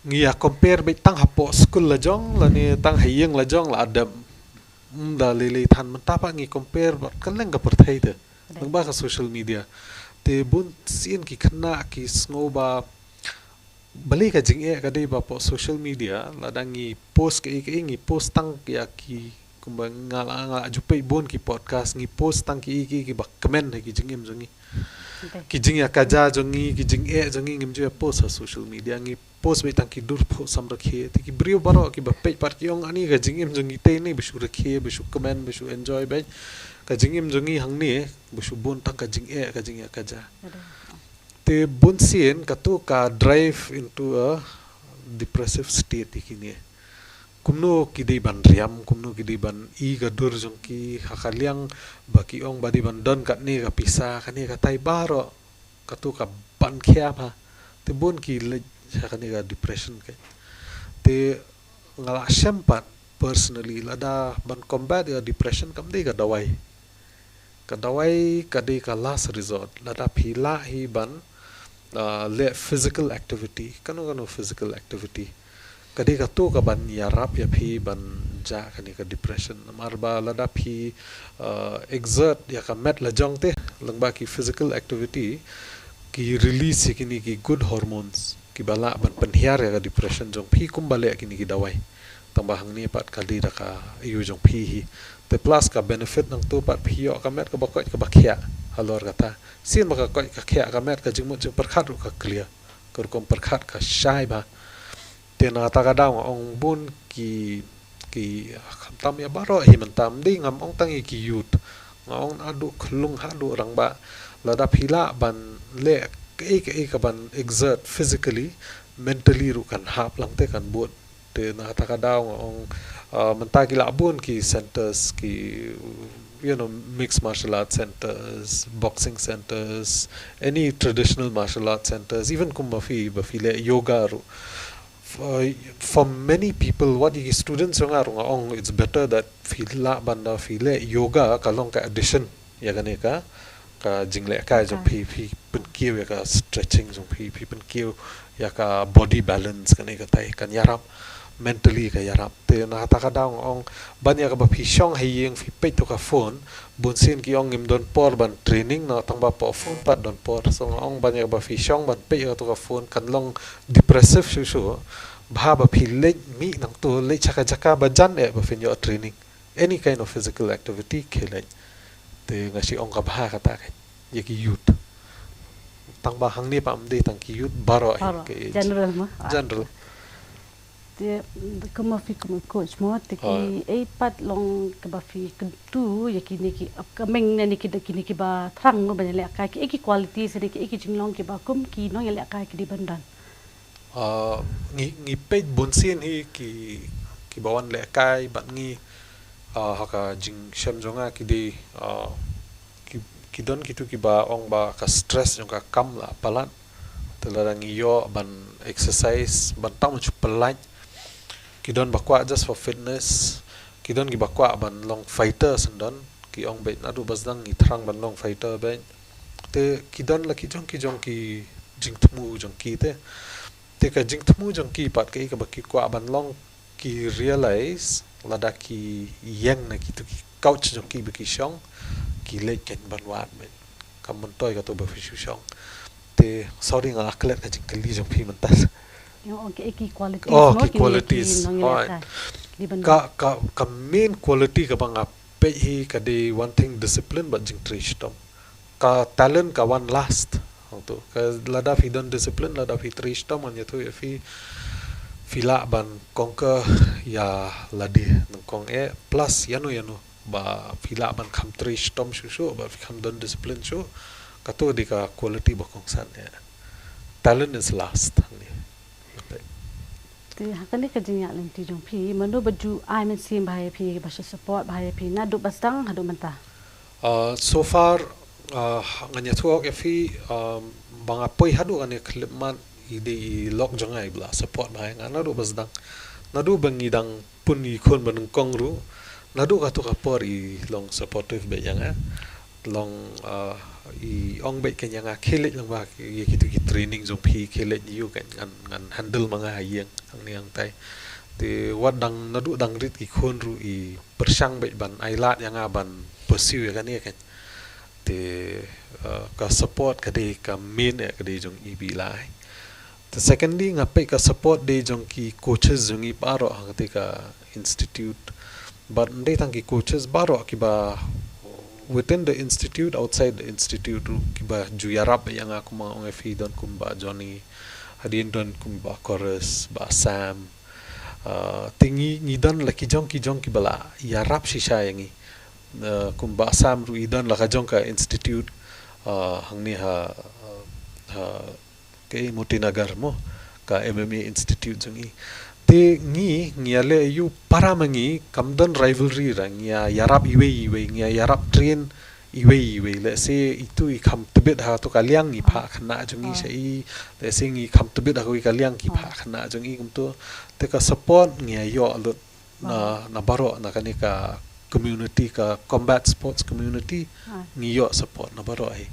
Ngi ïa compare beit tang hapoh skul la jong, lane tang ha ïing la jong la dep. Ym da lei lei than, mynta pat ngi compare bad kylleng ka pyrthei te lyngba ka social media. Te bun sien ki khynnah ki sngew ba balei ka jingeh ka dei ba hapoh social media, lada ngi post kaei kaei, ngi post tang ïa ki, kumba nga la, nga la ju peit bun ki podcast, ngi post tang kiei kiei kiba kmen ha ki jingim jong ngi. Ki jingïakajia jong ngi, ki jingeh jong ngi, ngim ju ïa post ha social media, ngi post beit tang ki dur phuh samrkhie. Te ki briew baroh kiba peit pat ki ong, ani ka jingim jong ngi te ne ba shu rkhie, ba shu kmen, ba shu enjoy beit. Ka jingim jong ngi hangne ba shu bun tang ka jingeh, ka jingïakajia. Te bun sien katu ka drive into a depressive state ïa kine. Kumno ki dei ban riam, kumno ki dei ban i ka dur jong ki, ha ka liang ba ki ong ba dei ban don katne ka pisa, kane katai baroh. Katu ka ban khia bha. Te bun ki leit ha kane ka depression ka. Te nga la shem pat personally, lada ban combat ïa depression kam dei ka dawai. Ka dawai ka dei ka last resort. Lada phi lah hi ban, ah, leh physical activity, kano kano physical activity, ka dei katu ka ban ïarap ïa phi ban jah kane ka depression. Namar ba lada phi, ah, exert ïa ka met la jong te, lyngba ki physical activity, ki release ïa kine ki good hormones kiba lah ban pynhiar ïa ka depression jong phi kumba leh kine ki dawai. Tang ba hangne pat ka dei da ka ïew jong phi hi. Te plus ka benefit nangtu pat phi ïoh ka met kaba koit kaba khiah. Halor kata, sien ba ka koit ka khiah ka met, ka jingmut jingpyrkhat ruh ka clear, ka rukom pyrkhat ka shai bha. Te na kata ka daw nga ong bun ki, ki, khamtam ïa baroh hi mynta, ym dei ngam ong tang ïa ki youth, nga ong naduh khyllung haduh rangbah. Lada phi lah ban leh kaei kaei kaban exert physically, mentally ruh kan hap lang te kan bud. Te na kata ka daw nga ong, ah, mynta ki lah bun ki centers, ki, you know, mixed martial arts centers, boxing centers, any traditional martial arts centers, even kumba phi, ba phi leh yoga ruh. For, for many people, wat ïa ki students jong nga ruh nga ong it's better that phi lah ban da phi leh yoga ka long ka addition ïa kane ka, ka jinglehkai jong phi, phi pynkiew ïa ka stretching jong phi, phi pynkiew ïa ka body balance, kane katai kan ïarap, mentally ka ïarap. Te na kata ka daw nga ong ban ïa kaba phi shong ha ïing phi peit tu ka phone, bun sien ki ong ngim don por ban training, na tang ba po phone pat don por. So nga ong ban ïa kaba phi shong ban peit ïa tu ka phone kan long depressive shuh shuh. Bha ba phi leit mih nangtu, leit sha ka jaka ba jan eh ba phin ïoh training. Any kind of physical activity, khie leit. Te nga shu ong ka bha kata ka ïa ki youth. Tang ba hangne pat ym dei tang ki youth, baroh hi. Baroh. Ka age. General mo? Ah. General. Te kumba phi kum coach mo, te ki, hooid, ei pat long kaba phi kyntu ïa kine ki upcoming ne, ne ki, kine kiba thrang mo ban ïalehkai, ki, ei ki qualities ne ki, ei ki jinglong kiba kum ki nongïalehkai ki dei ban don? Ah, ngi, ngi peit bun sien hi ki, kiba wan lehkai bad ngi, ah, ha ka jingshem jong nga ki dei, ah, ki, ki don kitu kiba ong ba ka stress jong ka kam la palat. Te lada ngi ïoh ban exercise, ban tang ban shu pynlait. Ki don ba kwah just for fitness. Ki don kiba kwah ban long fighter syndon. Ki ong beit naduh ba sdang ngi thrang ban long fighter beit. Te ki don la ki jong ki jong ki jingthmu jong ki te. Te ka jingthmu jong ki pat kaei kaba ki kwah ban long, ki realize lada ki ïeng na kitu ki couch jong ki ba ki shong, ki leit kein ban wad beit. Kam myntoi katu ba phi shu shong. Te sorry nga la klet ka jingkylli jong phi mynta. Ïa, okay, ki qualities mo, ki qualities, kine ki nongïalehkai. Hooid. Ka, ka, ka main quality kaba nga peit hi ka dei one thing, discipline bad jingtrei shitom. Ka talent ka wan last. Hangtu. Ka lada phi don discipline, lada phi trei shitom, ngan ïathuh ïa phi, phi lah ban conquer ïa lade nyngkong eh, plus ïano ïano ba phi lah ban kham trei shitom shuh shuh, ba phi kham don discipline shuh. Katu dei ka quality ba kongsan eh. Talent is last. Hangne. Te ha kane ka jingïaid lynti jong phi, mano ba ju ai mynsiem bha ïa phi, ba shu support bha ïa phi naduh ba sdang haduh mynta? Ah, so far, ah, ngan ïathuh ïa phi, um, ba nga poi haduh kane ka khyllipmat, i dei i lok jong nga iba la support bha ïa nga naduh ba sdang. Naduh ba ngi dang pun i khun ba nyngkong ruh, naduh katu ka por i long supportive beit ïa nga. Long, ah, i ong beit kein ïa nga, khie leit lang bha ïa kitu ki training jong phi, khie leit ïa u kein, ngan, ngan handle ma nga ha ïing hangne hangtai. Te wat dang naduh dang rit ki khun ruh i pyrshang beit ban ailad ïa nga ban pursue ïa kane kein. Te, ah, ka support ka dei ka main eh, ka dei jong i ba i la ai. Te secondly, nga peit ka support dei jong ki coaches jong i baroh ha kata ka institute. Bad ym dei tang ki coaches, baroh kiba within the institute, outside the institute ruh kiba ju ïarap ïa nga, kumba ong ïa phi, don kumba Johnny, hadien don kumba Chorus, Bah Sam. Ah, te ngi, ngi don la ki jong ki jong kiba la ïarap shisha ïa ngi. Ah, kumba Bah Sam ruh i don la ka jong ka institute, ah, hangne ha, ha ka Motinagar mo, ka M M A Institute jong i. Te ngi, ngi ïaleh ïa u para ma ngi, kam don rivalry ra, ngi ïa ïarap iwei iwei, ngi ïa ïarap train iwei iwei. Lehse itu i kham tbit ha tu ka liang, ngi phah khynnah jong i sha i, lehse ngi kham tbit ha kawei ka liang, ki phah khynnah jong i kumtu. Te ka support ngi ïa ïoh lut na, na baroh na kane ka community, ka combat sports community, ngi ïoh support na baroh hi.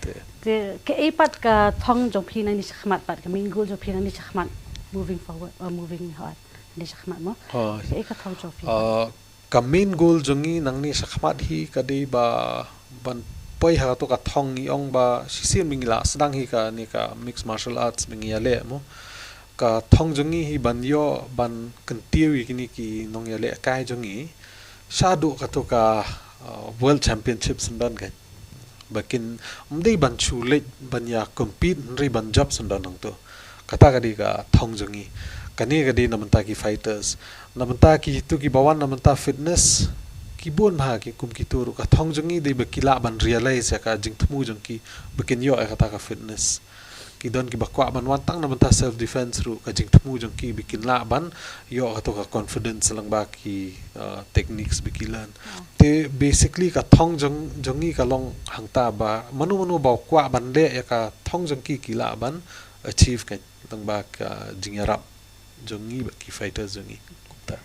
Te. Te kaei pat ka thong jong phi nangne shakhmat pat, ka main goal jong phi nangne shakhmat, moving forward or moving ahead, nangne shakhmat mo? Kaei ka thong jong phi? Ah, ka main goal jong ngi nangne shakhmat hi ka dei ba ban poi ha tu ka thong, ngi ong ba shisien ba ngi la sdang hi kane ka mixed martial arts ba ngi ïaleh mo. ka thong jong ngi hi ban ïoh ban kyntiew ïa kine ki nongïalehkai jong ngi shaduh kato ka, uh, World Championship syndon ka. Ba kin ym dei ban shu leit ban ïa compete hynrei ban jop syndon hangto. Kata ka dei ka thong jong ngi. Kane ka dei na bynta ki fighters. Na bynta kitu kiba wan na bynta fitness, ki bun bha ki kum kitu ruh, ka thong jong ngi dei ba ki lah ban realize ïa ka jingthmu jong ki ba kin ïoh ïa kata ka fitness. Ki don kiba kwah ban wan tang na bynta self defense ruh, ka jingthmu jong ki ba kin lah ban ïoh kato ka confidence lyngba ki, uh, techniques ba ki learn. Te basically ka thong jong, jong ngi ka long hangta ba mano mano ba kwah ban leh ïa ka thong jong ki, ki lah ban achieve ka lyngba ka jingïarap jong ngi bad ki fighters jong ngi. Kumta.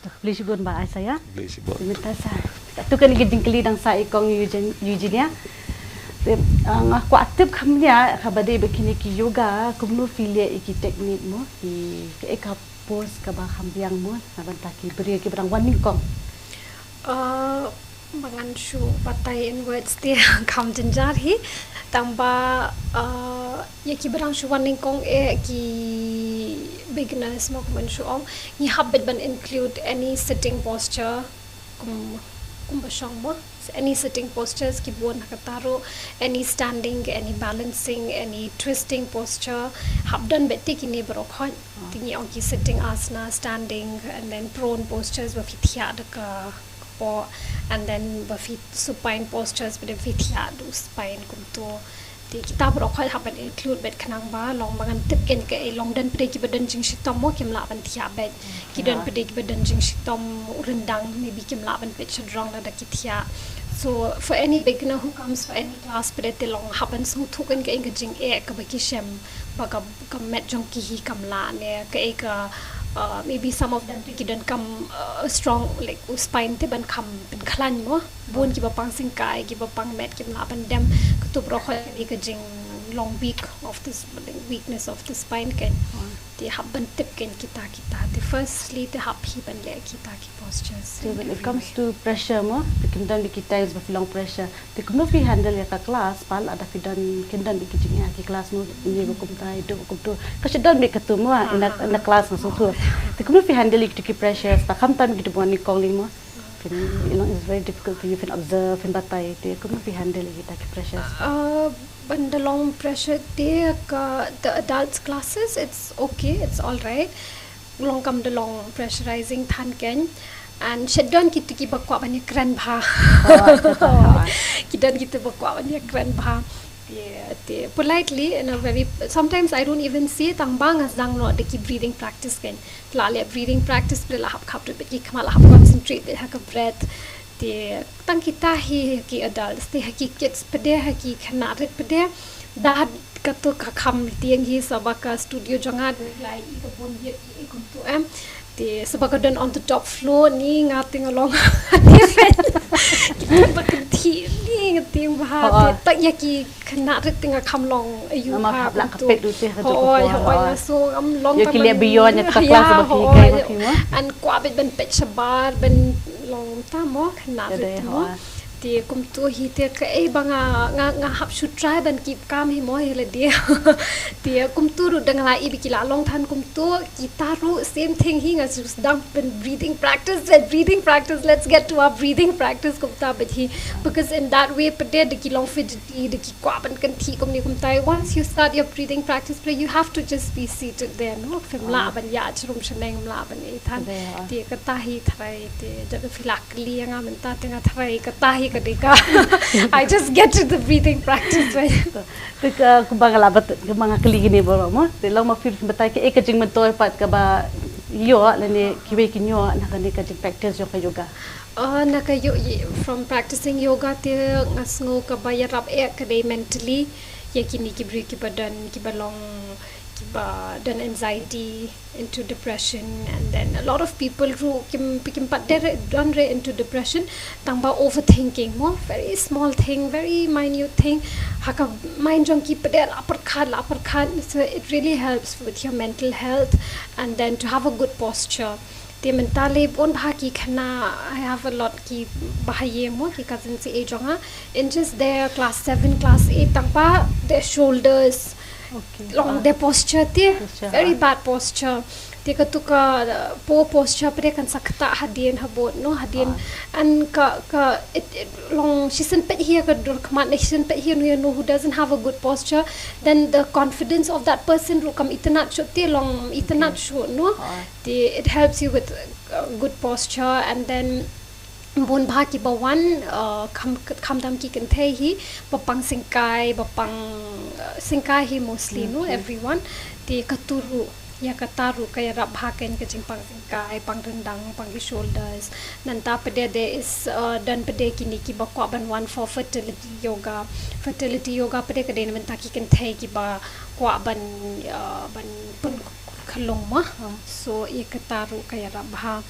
Khublei shibun Bah Isaiah. Khublei shibun. Te mynta sa, tu kane ka jingkylli dang sah i kong Eugen-, Eugenia. Te, ah, nga kwah tip kham nia, kaba dei ba kine ki yoga, kumno phi leh ïa ki technique mo, ki, kaei ka pose kaba kham biang mo na bynta ki briew kiba dang wan nyngkong. Ah, ba ngan shu batai in words te kham jynjar hi. Tang ba, ah, ïa kiba dang shu wan nyngkong eh, ki beginners mo, kumban shu ong, ngi hap beit ban include any sitting posture, kum, kumba shong mo, any sitting postures ki bun ha kata ruh, any standing, any balancing, any twisting posture, hap don beit te kine baroh khoit. Te ngi ong ki sitting asana, standing, and then prone postures ba phi thiah da ka kpoh, and then ba phi supine postures ba phi thiah da u spine kumto. Te kita baroh khoit hap ban include beit khnang ba long ba ngan tip kein kaei, long don pat de kiba don jingshitom mo, kim lah ban thiah beit. Ki don pat de kiba don jingshitom u ryndang, maybe kim lah ban peit shadrong lada ki thiah. So for any beginner who comes for any class pat de, te long hap ban sngewthuh kein kaei ka jingeh kaba ki shem ba ka, ka met jong ki hi kam lah ne kaei ka, uh, maybe some of them te ki donkam, uh, strong, like, u spine te ban kham pynkhlaiñ mo. Bun kiba pang syngkai, kiba pang met kim lah ban dem. Kato baroh khoit ka dei ka jinglong weak of this, weakness of the spine kein. Te hap ban tip kein kita, kita. Te firstly te hap hi ban leh kita ki postures. Te when it comes to pressure mo, te kin don beit ki times ba phi long pressure. Te kumno phi handle ïa ka class, pat lada phi don, kin don beit ki jingeh ki class mo, ine ba kumta, ine ba kumto. Ka shu don beit kato mo, ina, ina class nga sngewthuh. Te kumno phi handle ïa kito ki pressures, ta khamtam ïa kito ba wan nyngkong lei mo. Phin, you know, it's very difficult for you, phin observe, phin batai, te kumno phi handle ïa kita ki pressures? Uh, ban da long pressure te ka, the adults classes, it's okay, it's all right. Long kam da long pressurizing than kein. And shet don kito kiba kwah ban ïakren bha. Ki don kito ba kwah ban ïakren bha. Te, te politely, in a very, sometimes I don't even say, tang ba nga sdang noh da ki breathing practice kein. La leh breathing practice, pat de la hap khapduh beit ki khmat, la hap concentrate beit ha ka breath. Te tang kita hi ha ki adults, te ha ki kids pat de, ha ki khynnah rit pat de. Da kato ka kham tieng hi, sa ba ka studio jong nga da la i ka bun ïa i kumto em. Te sa ba ka don on the top floor, ni nga te nga long. Te ba ka ti ni nga te ba. Te tang ïa ki khynnah rit te nga kham long aiu. Namar ha hap la ka kumto. Peit du te ka jong ka. Hooid, hooid, nga shu ngam long. Ïa ki leh beyond ïa ka class ba ki kai ba ki mo. An kwah beit ban peit shabar, ban long ta mo, khynnah rit te mo. Te kumto hi te kaei ba nga, nga, nga hap shu try ban keep calm hi mo hi lade. Te kumto ruh da nga la i ba ki la long than kumto, kita ruh same thing hi, nga shu sdang ban breathing practice, let's breathing practice, let's get to our breathing practice kumta beit hi. Because in that way pat de da ki long fidgety, da ki kwah ban kynthih kumne kumtai. Once you start your breathing practice, you have to just be seated there, no? Phim lah ban ïaid sharum shaneng, phim lah ban ei than. Te kata hi tharai te, jaka phi la kylli ïa nga mynta te nga tharai kata hi ka dei ka. I just get to the breathing practice, right? Te ka, kumba nga la bat, kumba nga kylli kine baroh mo. Te long ma phi batai kaei ka jingmyntoi pat kaba ïoh lane kiwei kin ïoh na kane ka jing practice jong ka yoga. Ah, na ka yo-, ye-, from practicing yoga te nga sngew kaba ïarap eh ka dei mentally. Ïa kine ki briew kiba don, kiba long, kiba don anxiety, into depression, and then a lot of people ruh kim, kim pat de re, don re into depression, tang ba overthinking mo, very small thing, very minute thing. Ha ka mind jong ki pat de la pyrkhat, la pyrkhat. So it really helps with your mental health, and then to have a good posture. Te mynta lei bun bha ki khynnah, I have a lot ki bahaïing mo, ki cousin syiem jong nga. In just their class seven, class eight, tang ba their shoulders, Long de posture te, very bad posture. Te katu ka, uh, poor posture pat de kan sa ktah hadien habud, no, hadien. And ka, ka, it, it, long shisien peit hi ka dur khmat ne shisien peit hi, no, you know, who doesn't have a good posture, then the confidence of that person ruh kam itynnad shuh te, long itynnad shuh, no. Te it helps you with, uh, good posture, and then bun bha kiba wan, uh, kham, khamtam ki kynthei hi, ba pang syngkai, ba pang, uh, syngkai hi mostly, no, everyone. Te katu ruh, ïa kata ruh ka ïarap bha kein ka jingpang syngkai, pang ryndang, pang ki shoulders. Nangta pat de there is, uh, don pat de kine kiba kwah ban wan for fertility yoga. Fertility yoga pat de ka dei na bynta ki kynthei kiba kwah ban, uh, ban pun khyllung mo. So ïa kata ruh ka ïarap bha.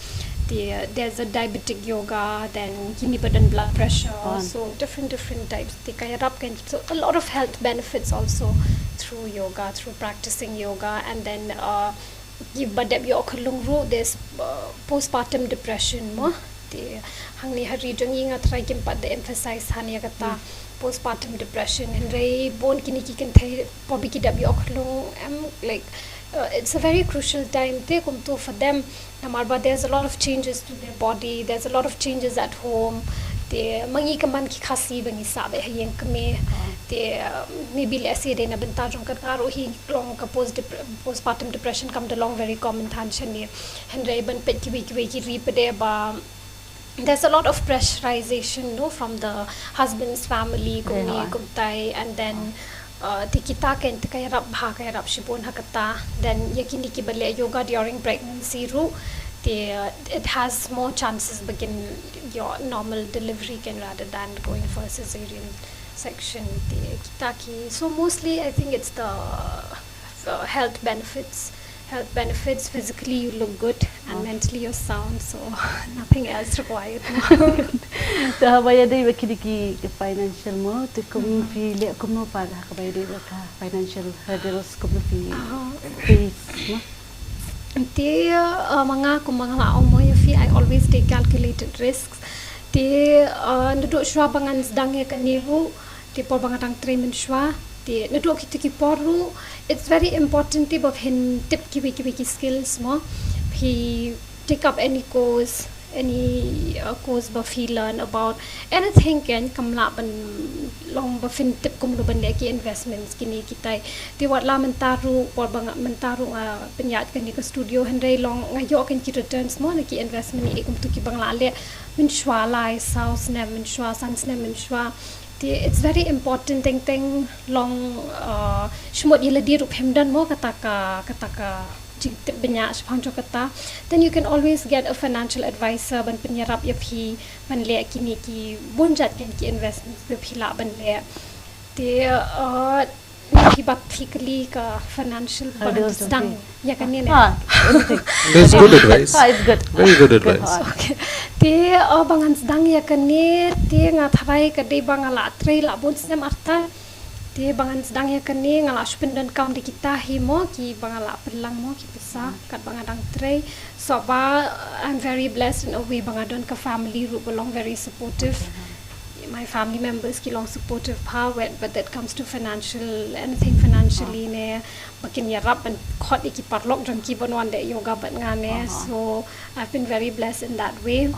Te, uh, there's a diabetic yoga, then kine ba don blood pressure. So different, different types. Te ka ïarap kein, so a lot of health benefits also through yoga, through practicing yoga, and then, uh, kiba dep ïoh khyllung ruh, there's, uh, postpartum depression mo. Te hangne ha ri jong ngi nga try kim pat da emphasize han ïa kata postpartum depression. Hynrei bun kine ki kynthei por ba ki dep ïoh khyllung, em, like, uh, it's a very crucial time te kumto for them. Namar ba there's a lot of changes to their body, there's a lot of changes at home. Te ma ngi ka man ki Khasi ba ngi sah beit ha ïing kmie. Te, uh, maybe lehse dei na bynta jong kata ruh hi long ka post dep-, postpartum depression kam da long very common than shane. Hynrei ban peit kiwei kiwei ki ri pat de ba there's a lot of pressurization, no, from the husband's family, kumne kumtai, and then, uh, te kita kein te ka ïarap bha, ka ïarap shibun ha kata. Then ïa kine kiba leh yoga during pregnancy ruh, te, uh, it has more chances ba kin ïoh normal delivery kein rather than going for a cesarean section. Te kita ki, so mostly I think it's the, uh, health benefits. Health benefits, physically you look good and mentally you're sound, so nothing else required. Te haba ïadei bad kine ki, ki financial mo, te kum phi leh kumno pat haba ïadei bad ka financial hurdles, kumno phi face mo? Te, uh, ma nga, kum ma nga la ong mo ïa phi, I always take calculated risks. Te, uh, naduh shuwa ba ngan sdang ïa kane ruh, te por ba nga dang trei mynshuwa, te naduh kito ki por ruh, it's very important te ba phin tip kiwei kiwei ki skills mo. Phi take up any course, any, uh, course ba phi learn about anything kein, kam lah ban long ba phin tip kumno ban leh ki investments kine kitai. Te wat la mynta ruh, por ba nga mynta ruh nga pynïaid kane ka studio, hynrei long nga ïoh kein ki returns mo na ki investment, eh, kumto kiba nga la leh mynshuwa lai saw snem mynshuwa, san snem mynshuwa. Te it's very important teng teng long, uh, shimut ïa lade ruh phim don mo kata ka, kata ka jingtip bniah shaphang jong kata. Then you can always get a financial advisor ban pynïarap ïa phi ban leh kine ki bun jait kein ki investments ba phi lah ban leh. Te, uh, phi bat phi kylli ka financial, ba ngan sdang ïa kane ne. Ah, it's good advice. Ah, it's good. Very good advice. Okay. Te, uh, ba ngan sdang ïa kane, te nga tharai ka dei ba nga la trei la bun snem artat. Te ba ngan sdang ïa kane nga la shu pyndonkam da kita hi mo, kiba nga la pynlang mo ki pisa katba nga dang trei. So ba, I'm very blessed in a way ba nga don ka family ruh ba long very supportive. My family members ki long supportive bha when, when it comes to financial, anything financially ne, ba kin ïarap ban khot ïa ki paralok jong ki ban wan leh yoga bad nga ne. So I've been very blessed in that way.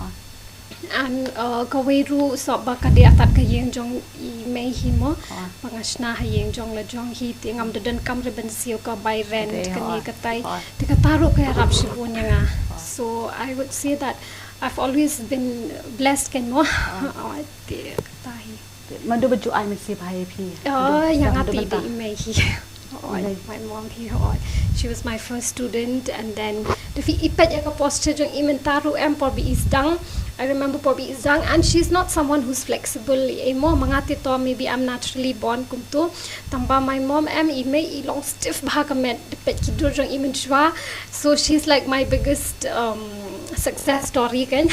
And, uh, kawei ruh sop ba ka dei artat ka ïing jong i mei hi mo. Ba nga shna ha ïing jong la jong hi, te ngam da donkam re ban siew ka bai rent kane katai. Te kata ruh ka ïarap shibun ïa nga. So I would say that I've always been blessed kein mo. Oh, te kata hi. Mano ba ju ai mynsiem bha ïa phi? Oh, ïa nga te i mei hi. Oi, my mom hi, oi. She was my first student, and then da phi i peit ïa ka posture jong i mynta ruh em, por ba i sdang. I remember por ba i sdang, and she's not someone who's flexible. Eh, mo, ma nga te to, maybe I'm naturally born kumto. Tang ba my mom em, i mei i long stiff bha ka met, da peit ki dur jong i mynshuwa. So she's like my biggest, um, success story kein.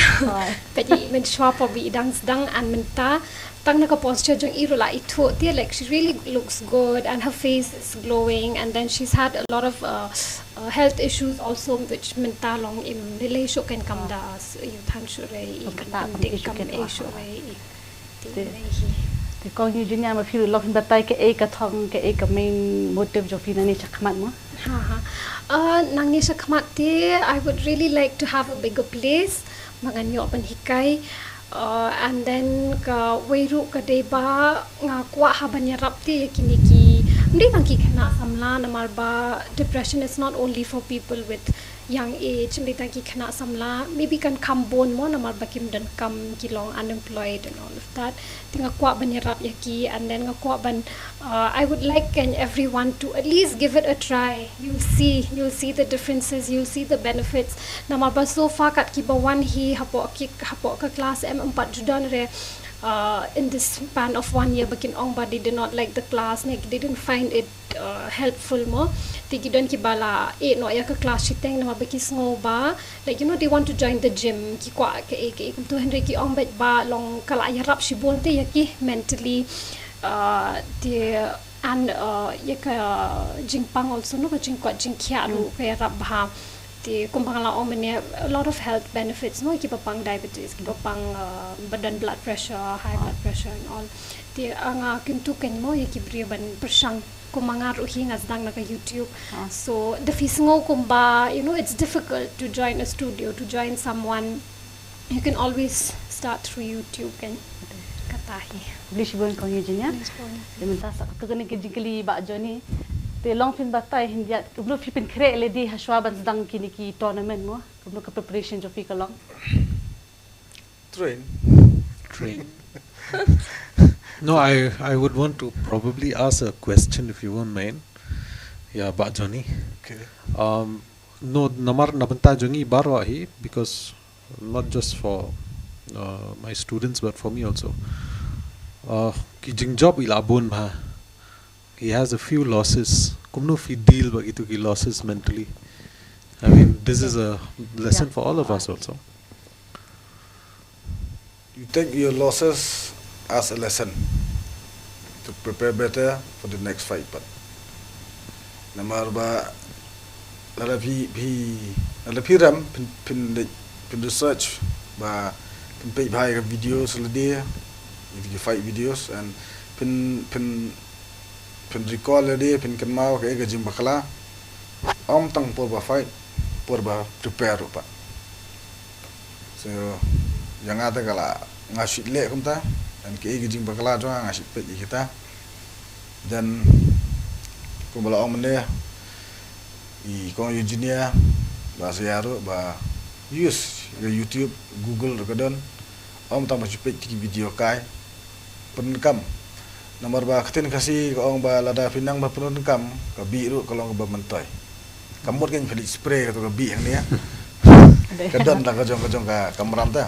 Peit i mynshuwa por ba i dang sdang, and mynta tang na ka posture jong i ruh la ithuh te, like, she really looks good and her face is glowing, and then she's had a lot of, uh, uh, health issues also, which mynta long im lei shuh kein, kam da, uh, ïoh than shuh re i, kam da ïoh shuh re i. Te i mei hi. Te kong Eugenia, ma phi ruh long phin batai kaei ka thong, kaei ka main motive jong phi nangne shakhmat mo? Ha ha. Uh, nangne shakhmat te, I would really like to have a bigger place ba ngan ïoh ban hikai. Uh, and then kawei ruh ka dei ba nga kwah haba ngan ïarap te ïa kine ki, ym dei tang ki khynnah samla, namar ba depression is not only for people with young age, ym dei tang ki khynnah samla, maybe kan kham bun mo namar ba kim don kam, ki long unemployed and all of that. Te nga kwah ban ïarap ïa ki, and then nga kwah ban, uh, I would like, and everyone to at least give it a try. You'll see, you'll see the differences, you'll see the benefits. Namar ba so far kat kiba wan hi hapoh ki, hapoh ka class em, em pat ju don re, uh, in this span of one year ba kin ong ba they did not like the class ne they didn't find it uh, helpful mo. Te ki don kiba la ïeh noh ïa ka class shiteng namar ba ki sngew ba, like, you know, they want to join the gym, ki kwah kaei kaei kumto, hynrei ki ong beit ba long ka la ïarap shibun te ïa ki mentally, uh, te, and, uh, ïa ka jingpang also, no, ka jingkoit jingkhiah ruh ka ïarap bha. Te kumba nga la ong mynne, a lot of health benefits mo, kiba pang diabetes, kiba pang, uh, ba don blood pressure, high blood pressure and all. Te, uh, nga kyntu kein mo ïa ki briew ban pyrshang, kumba nga ruh hi nga sdang na ka YouTube. So da phi sngew kumba, you know, it's difficult to join a studio, to join someone, you can always start through YouTube kein. Kata hi. Khublei shibun kong Eugenia. Te mynta sa ka kane ka jingkylli Bah Johnny. Te long phin batai hyndiat, kumno phi pynkhreh lade hashwa ban sdang kine ki tournament mo? Kumno ka preparation jong phi ka long? Train. Train. No, I, I would want to probably ask a question, if you won't mind. Yeah, Bah Johnny. Okay. Um, no, namar na bynta jong ngi baroh hi, because not just for uh, my students but for me also. Uh, ki jingjop i la bun bha. He has a few losses. Kumno phi deal bad kitu ki losses mentally? I mean, this is a lesson for all of us also. You take your losses as a lesson to prepare better for the next fight. But namar ba lada phi, phi, lada phi rem, phin, phin, phin research, ba phin peit bha ïa ka videos lade, ïa ki fight videos, and phin, phin, phin recall lade, phin kynmaw kaei ka jingbakla. Ym tang por ba fight, por ba prepare ruh pat. So ïa nga te ka la, nga shu leh kumta, and kaei ka jingbakla jong nga, nga shu peit ïa kita. Then kumba la ong mynne i kong Eugenia, ba sa ïa ruh ba use ïa ka YouTube, Google ruh ka don. Ym tang ba shu peit ki video kai, pyndonkam. Namar ba ka ktien Khasi ka ong ba lada phi nang ba pyndonkam, ka bih ruh ka long kaba myntoi. Ka mut kein phi leit spray kato ka bih hangne. Ka don da ka jong, ka jong ka kamram ta.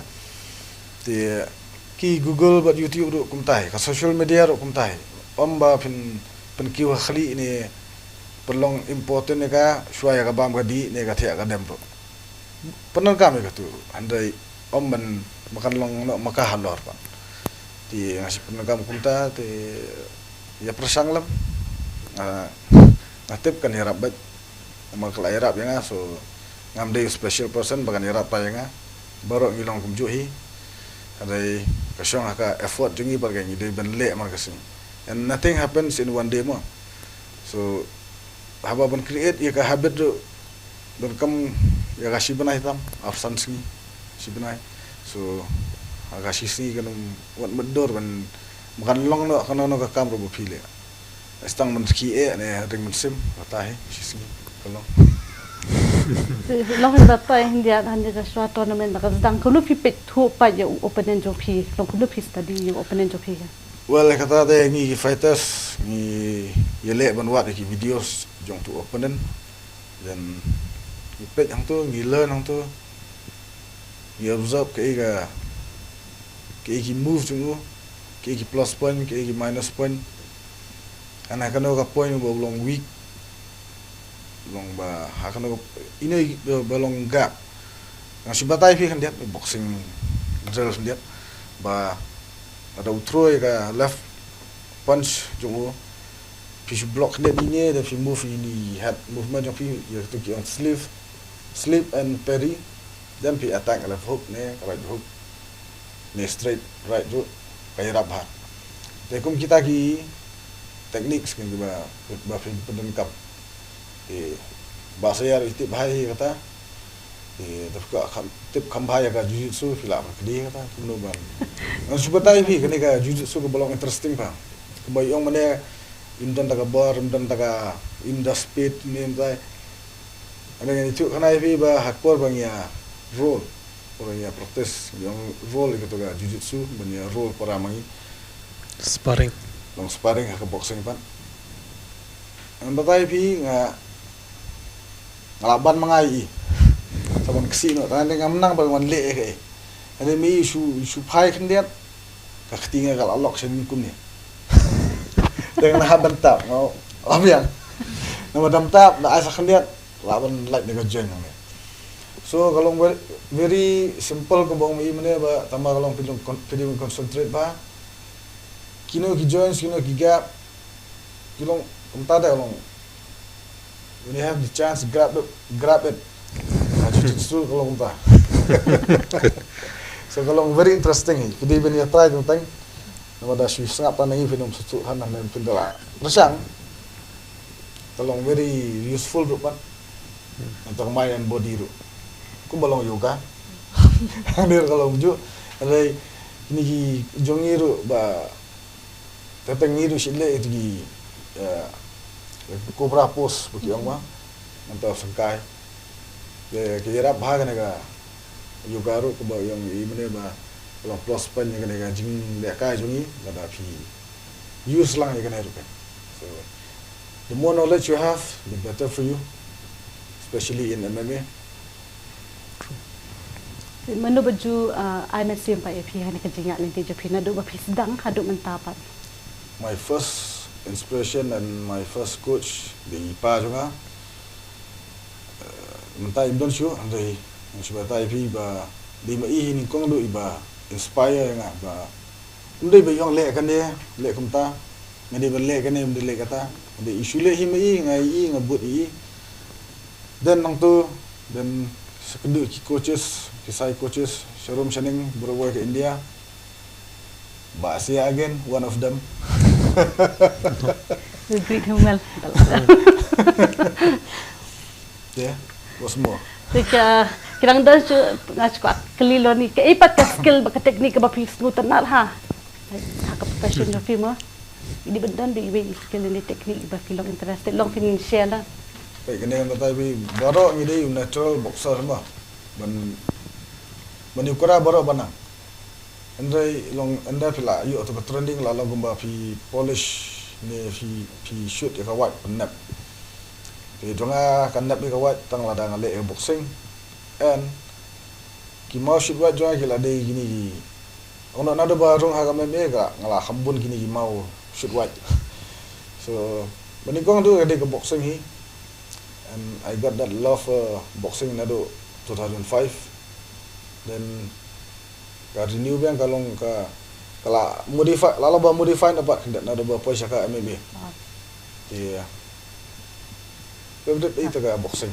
Te ki Google bad YouTube ruh kumta hi, ka social media ruh kumta hi. Ym ba phin, phin kiew ha khlieh ne, pynlong important ïa ka shuwa ïa ka bam ka dih ne ka thiah ka dem ruh. Pyndonkam ïa katu, hynrei ym ban, ba kan long noh ma ka halor pat. Te nga shu pyndonkam kumta, te ïa pyrshang lem. Nga, nga tip kan ïarap beit. Namar ka la ïarap ïa nga, so ngam dei special person ba kan ïarap pat ïa nga. Baroh ngi long kumjuh hi. Hynrei ka shong ha ka effort jong ngi bad ka, ngi dei ban leh man ka sngi. And nothing happens in one day mo. So haba ban create ïa ka habit ruh, donkam ïa ka shi bnai tam, ar san sngi, shi bnai. So ha ka shi sngi kan ym wat mutdur ban, ba kan long noh kano kano ka kam ruh ba phi leh. Tang ban rkhie eh ne ring mynsiem, kata hi, shi sngi ka long. Te long phin batai hyndiat, hyndiat ka shuwa tournament ba ka sdang, kumno phi peit thuh pat ïa u opponent jong phi, long kumno phi study ïa u opponent jong phi? Well, kata te ngi ki fighters ngi ïaleh ban wad ïa ki videos jong utu u opponent. Then ngi peit hangto, ngi learn hangto. Ngi observe kaei ka, kaei ki move jong u, kaei ki plus point, kaei ki minus point. And ha kano ka point ba u long weak. Long ba ha kano ka, ine ba long gap. Nga shu batai phi khyndiat, boxing drill khyndiat. Ba lada u throw ïa ka left punch jong u, phi shu block khyndiat ine, da phi move ine, head movement jong phi, ïa kito ki ong slip, slip and parry. Then phi attack left hook ne, right hook ne, straight right ruh, ka ïarap bha. Te kum kita ki techniques kin ba ba phi pyndonkam. Te ba sa ïa ri tip bha ïa kata. Te tip ka kham tip kham bha ïa ka jiu-jitsu phi lah ban kdi kata kumno ban. Ngan shu batai phi kane ka jiu-jitsu ka ba long interesting bha. Kumba ïong mane im don ta ka bor, im don ta ka, im da speed ne im tai. Ane ngan ïathuh khana ïa phi ba ha ka por ba ngi ïa roll, por ba ngi ïa practice, ngi ïong roll ïa kato ka jiu-jitsu, ba ngi ïa roll para ma ngi. Sparring. Long sparring ha ka boxing pat. Ngan batai ïa phi nga, nga lah ban ma nga ïa i. Sa ban ksih noh, tang ngam nang ban wan leh ïa kaei. Ane me i shu, shu phai khyndiat. Ka kti nga ka la lok sha ngi kumne. Te nga hap ban tap, nga la biang. Namar dam tap, da ai sa khyndiat, la ban lait na ka joint hangne. So ka long very, very simple kumba ong i mane ba tangba ka long phi long con-, phi dei ban concentrate bha. Kino ki joints, kino ki gap. Ki long kumta de ka long. When you have the chance, grab it, grab it. Ha jiu-jitsu ka long kumta. So ka long very interesting hi. Phi dei ban ïa try teng teng. Namar da shu sngap tang na ngi phin ym sngewthuh than na phin da la pyrshang. Ka long very useful ruh pat. Nangta ka mind and body ruh. Kumba long yoga. Hangne ruh ka long ju. Hynrei kine ki jong ngi ruh ba Te tang ngi ruh shu leh ïa ki, eh, cobra pose ba ki ong ba. Nangta sngewkai. Te ka ïarap bha kane ka yoga ruh kaba ïong i mane ba long plus point ïa kane ka jinglehkai jong ngi lada phi use lang ïa kane ruh kan. So the more knowledge you have, the better for you, especially in M M A. Mano ba ju, ah, ai mynsiem pat ïa phi ha kane ka jingïaid lynti jong phi naduh ba phi sdang haduh mynta pat? My first inspiration and my first coach dei i pa jong nga. Eh, mynta im don shuh, hynrei nga shu batai ïa phi ba dei ma i hi nyngkong duh i ba inspire ïa nga ba ym dei ba i ong leh kane, leh kumta. Nga dei ban leh kane, ym dei leh kata. Nga dei i shu leh hi ma i, nga i, nga bud i. Then nangtu, then sa kynduh ki coaches, ki sai coaches, sharum shaneng, baroh ka India. Bah Sia again, one of them. We greet him well. Yeah, what's more? Te ka, ki dang don shu, nga shu kwah kylli loni, kaei pat ka skill bad ka technique kaba phi sngewtynnat ha? Ha ka profession jong phi mo? Dei ban don bad iwei i skill ne i technique ba phi long interested, long phin share la. Peit kane ngan batai phi, baroh ngi dei natural boxer mo. Ban, ban ïa kora baroh ba nang. Hynrei long ynda phi la ïoh to ka training la long kumba phi polish ne phi, phi shoot ïa ka wait pynnep. Te jong nga ka nep ïa ka wait tang lada nga leh ïa ka boxing. And ki maw shoot wait jong nga ki la dei kine ki, ong noh naduh ba rung ha ka M M A ka nga la kham bun kine ki maw shoot wait. So ba nyngkong duh ka dei ka boxing hi. And I got that love for boxing naduh two thousand five. Then ka renew biang ka long ka, ka la modify, la long ba modify na pat khyndiat naduh ba poi sha ka M M A. Wow. Te favorite ïa ka boxing.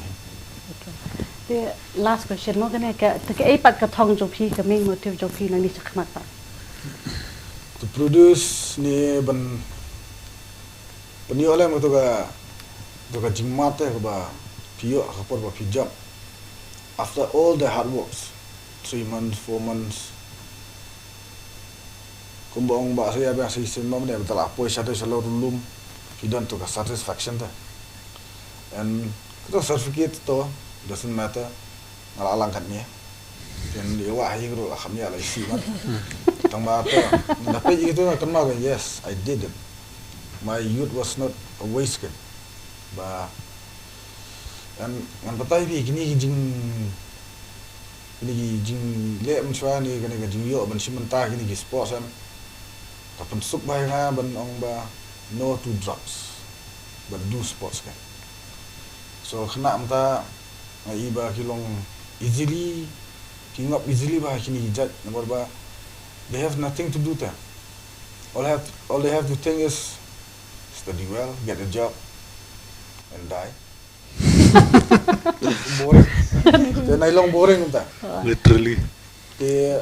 Okay. Te last question mo kane ka, te kaei pat ka thong jong phi, ka main motive jong phi nangne shakhmat pat? To produce ne ban, ban ïoh lem kato ka, kato ka jingmad te kaba phi ïoh ha ka por ba phi jump. After all the hard works, three months, four months, kumba ong ba sa ïa biang sa shisien ba mynne ba la poi sha te sha lawm lum, phi don to ka satisfaction te. And kato certificate to doesn't matter, nga la lang katne. Then ïa wah ïa ruh la kham ïa la isi mat. Tang ba to, nga peit ïa to nga kynmaw ba yes, I did it. My youth was not a waste kan. Ba ngan, ngan batai phi kine ki jing, kine ki jingleh mynshuwa ne kane ka jingïoh ban shim bynta kine ki sports em, ka pynsuk bha ïa nga ban ong ba no to drugs, but do sports kan. So khynnah mynta nga i ba ki long easily, ki ngop easily bha kine ki jait namar ba they have nothing to do te. All have, all they have to think is study well, get a job, and die. Boring. Te nai long boring kumta. Literally. Te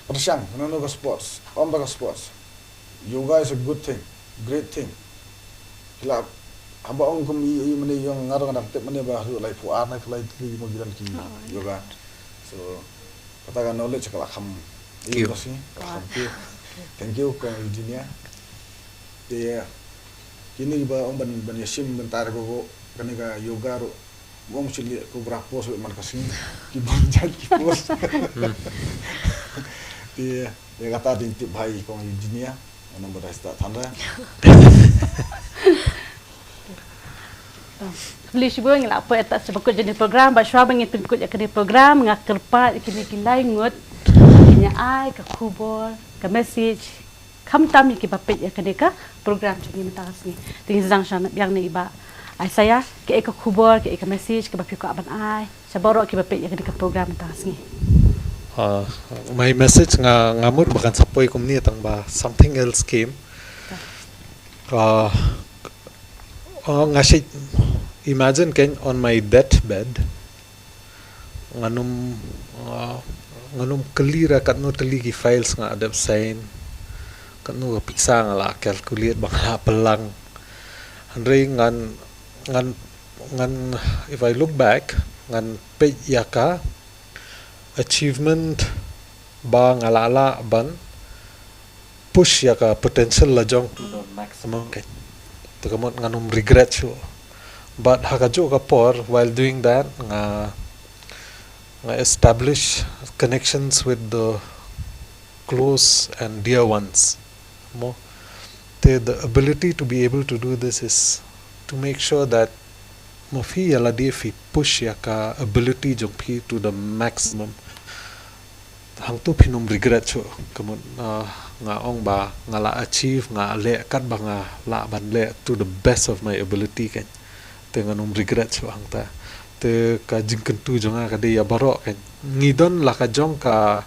pyrshang, nano ka sports, ym ba ka sports. Yoga is a good thing, great thing. Ki la haba ong kum i, i mane yong nga ruh nga dang tip mane ba haduh lai phew ar na ki lai tylli mo ki don ki yoga. So kata ka knowledge ka la kham i ka si ka kham ki. Thank you Kong Eugenia. Te kine ba ong ban ban ïashim ban tar ko ko kane ka yoga ruh. Ong sili ko bra post man ka sngi ki bun jait ki post. Te ïa kata dei tip bha i Kong Eugenia. Nga nang ba dei stad than re. Khublei shibun, ngi la poi ata sha ba kut jong kane program, ba shuwa ba ngin pynkut ïa kane program nga kyrpad ïa kine ki lai ngut kin ïa ai ka khubor, ka message khamtam ïa kiba peit ïa kane ka program jong ngi mynta ka sngi. Te ngin sdang sha na biang ne i Bah Isaiah, kaei ka khubor, kaei ka message kaba phi kwah ban ai sha baroh kiba peit ïa kane ka program mynta ka sngi. Uh, my message nga nga mut ba kan sa poi kumne tang ba something else came. Uh, uh, nga shait imagine kan on my deathbed. Ngan ym, uh, ngan ym kylli re katno tylli ki files nga dep sign, katno ka pisa nga la calculate ba nga la pynlang. Hynrei ngan, ngan, ngan, if I look back, ngan peit ïa ka achievement ba nga la lah ban push ïa ka potential la jong to the maximum kan. Te ka mut ngan ym regret shuh. But ha kajuh ka por, while doing that, nga nga establish connections with the close and dear ones. Mo, te the ability to be able to do this is to make sure that mo phi ïa lade phi push ïa ka ability jong phi to the maximum. Hangtu phin ym regret shuh. Ka mut, uh, nga ong ba nga la achieve, nga leh katba nga lah ban leh to the best of my ability kan. Te ngan ym regret shuh hangta. Te ka jingkyntu jong nga ka dei ïa baroh kan. Ngi don la ka jong ka,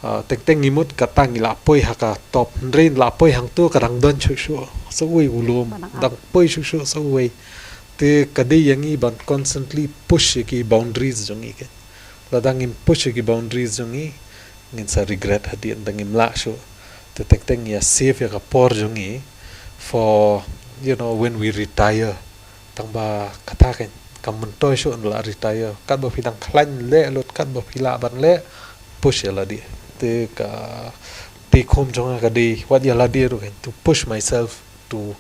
uh, teng teng ngi mut kata ngi la poi ha ka top. Hynrei la poi hangtu ka dang don shuh shuh sa uwei u lum. Dang poi shuh shuh sa uwei. Te ka dei ïa ngi ban constantly push ïa ki boundaries jong ngi kan. Lada ngim push ïa ki boundaries jong ngi, ngin sa regret hadien, da ngim lah shuh. Te teng teng ïa save ïa ka por jong ngi for, you know, when we retire. Tang ba kata kan, kam myntoi shuh nda la retire. Katba phi dang khlaiñ leh lut, katba phi lah ban leh, push ïa lade. Te ka take home jong nga ka dei, wat ïa lade ruh kan, to push myself to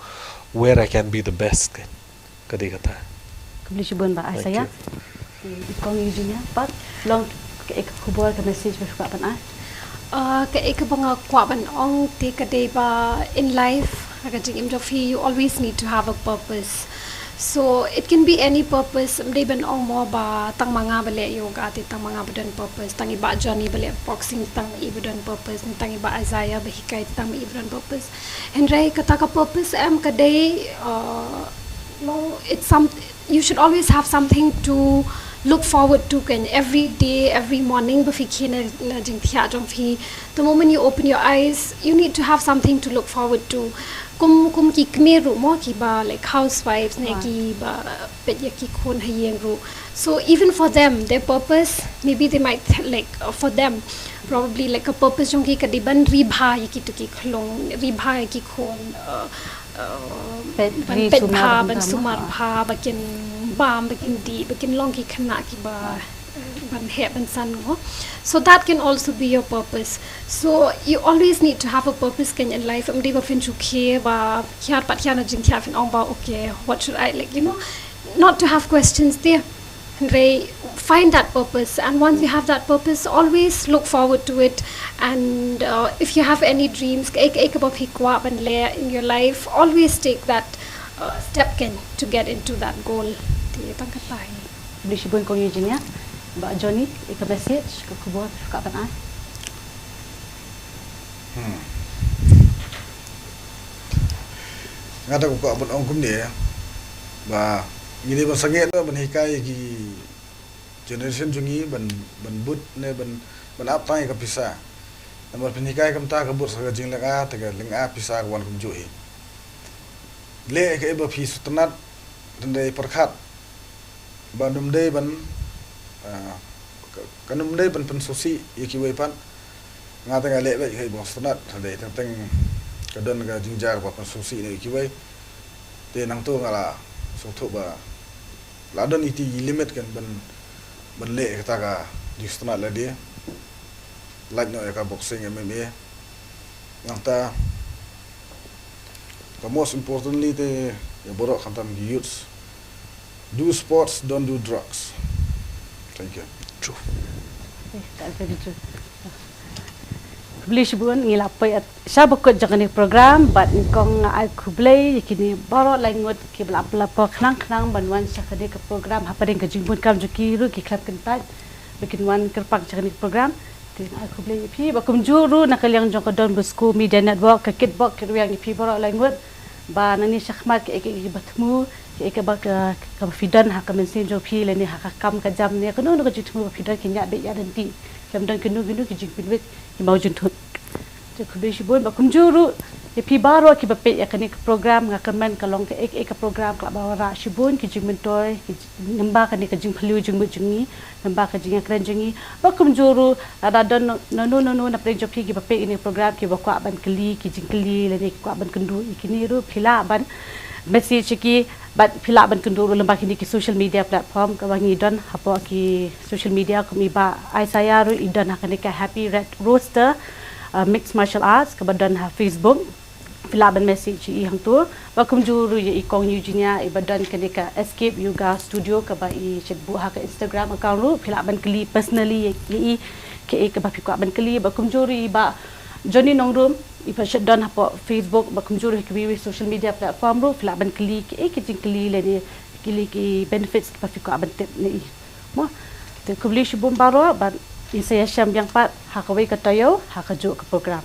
where I can be the best kan. Ka dei kata. Khublei shibun Bah Isaiah. Kong Eugenia pat, long kaei ka khubor, ka message ba phi kwah ban ai? Uh, kaei kaba nga kwah ban ong te ka dei ba in life, ha ka jingim jong phi, you always need to have a purpose. So it can be any purpose. Ym dei ban ong mo ba tang ma nga ba leh yoga te tang ma nga ba don purpose, tang i Bah Johnny ba leh boxing tang ma i ba don purpose, ne tang i Bah Isaiah ba hikai tang ma i ba don purpose. Hynrei kata ka purpose em ka dei, uh, long, it's some, you should always have something to look forward to kan. Every day, every morning ba phi khie na, na jingthiah jong phi, the moment you open your eyes, you need to have something to look forward to. Kum, kum ki kmie ruh mo, kiba like housewives ne, kiba peit ïa ki khun ha ïing ruh. So even for them, their purpose, maybe they might th-, like, uh, for them, probably like a purpose jong ki ka dei ban ri bha ïa kito ki khlong, ri bha ïa ki khun, uh, uh, ban peit bha, ban sumar bha, ba kin bam, ba kin dih, ba kin long ki khynnah kiba, uh, ban heh ban san mo. So that can also be your purpose. So you always need to have a purpose kan in life. Ym dei ba phin shu khie ba hiar pat hiar na jingthiah phin ong ba, okay, what should I, like, you know, not to have questions there. Hynrei find that purpose, and once you have that purpose, always look forward to it. And, uh, if you have any dreams, kaei kaei kaba phi kwah ban leh in your life, always take that, uh, step kan to get into that goal. Te tang kata hi. Khublei shibun Kong Eugenia. Bah Johnny, ïa ka message, ka khubor phi kwah ban ai? Hmm. Nga da ka kwah ban ong kumne ba ngi dei ban sangeh noh ban hikai ïa ki generation jong ngi ban, ban bud ne ban, ban ap tang ïa ka pisa. Namar phin hikai kumta ka bud sa ka jinglynga, te ka lynga pisa ka wan kumjuh hi. Leh kaei ba phi sngewtynnat, tang dei pyrkhat. Ba ym dei ban, ah, ka, kan ym dei ban pynsngewsih ïa kiwei pat. Nga te nga leh beit kaei ba nga sngewtynnat, tang dei teng teng Ka don ka jingjia ba pynsngewsih ne kiwei. Te nangta nga la sngewthuh ba la don iti i limit kan ban ban leh kata ka jingsngewtynnat lade. Lait noh ïa ka boxing, M M A. Nangta ka most importantly te ïa baroh khamtam ki youths, do sports, don't do drugs. Thank you. Khublei shibun. Ngi la poi sha bakut jong kane program bad nyngkong nga ai khublei ïa kine baroh laingut kiba la pynlap khnang khnang ban wan sha kane ka program hapdeng ka jingbun kam jong ki ruh ki khlem kyntait ba kin wan kyrpang sha kane ka program. Te nga ai khublei ïa phi bad kumjuh ruh na ka liang jong ka Don Bosco Media Network, ka kitbok kitrwiang ïa phi baroh laingut ba nangne shakhmat kaei kaei ba thmu, kaei kaba ka kaba phi don ha ka mynsiem jong phi lane ha ka kam ka jam ne kano kano ka jingthmu ba phi don, ki ñiah beit ñiah lynti. Khlem don kino kino ki jingpynwit ki mawjynthut. Te khublei shibun bad kumjuh ruh ïa phi baroh kiba peit ïa kane ka program. Nga kyrmen ka long kaei kaei ka program ka la ba wanrah shibun ki jingmyntoi, ki jing- lyngba kane ka jingphylliew jingmut jong ngi, lyngba ka jingïakren jong ngi bad kumjuh ruh lada don nano nano napdeng jong phi kiba peit ïa kane ka program kiba kwah ban kylli ki jingkylli lane ki kwah ban kynduh ïa kine ruh phi lah ban message ïa ki bad phi lah ban kynduh ruh lyngba kine ki social media platform kaba ngi don hapoh ki social media kum i Bah Isaiah ruh i don ha kane ka Happy Red Rooster, uh, Mixed Martial Arts kaba don ha Facebook. Phi lah ban message ïa i hangto bad kumjuh ruh ïa i Kong Eugenia iba don kane ka Escape Yoga Studio kaba i shait buh ha ka Instagram account ruh, phi lah ban kylli personally ïa i kaei kaba phi kwah ban kylli bad kumjuh ruh i Bah Johnny Nongrum iba shait don hapoh Facebook bad kumjuh ruh ha kiwei kiwei social media platform ruh phi lah ban kylli kaei ka jingkylli lane kylli ki benefits kiba phi kwah ban tip na i. Mo, te khublei shibun baroh bad ngin sa ïashem biang pat ha kawei ka taïew ha kajuh ka program.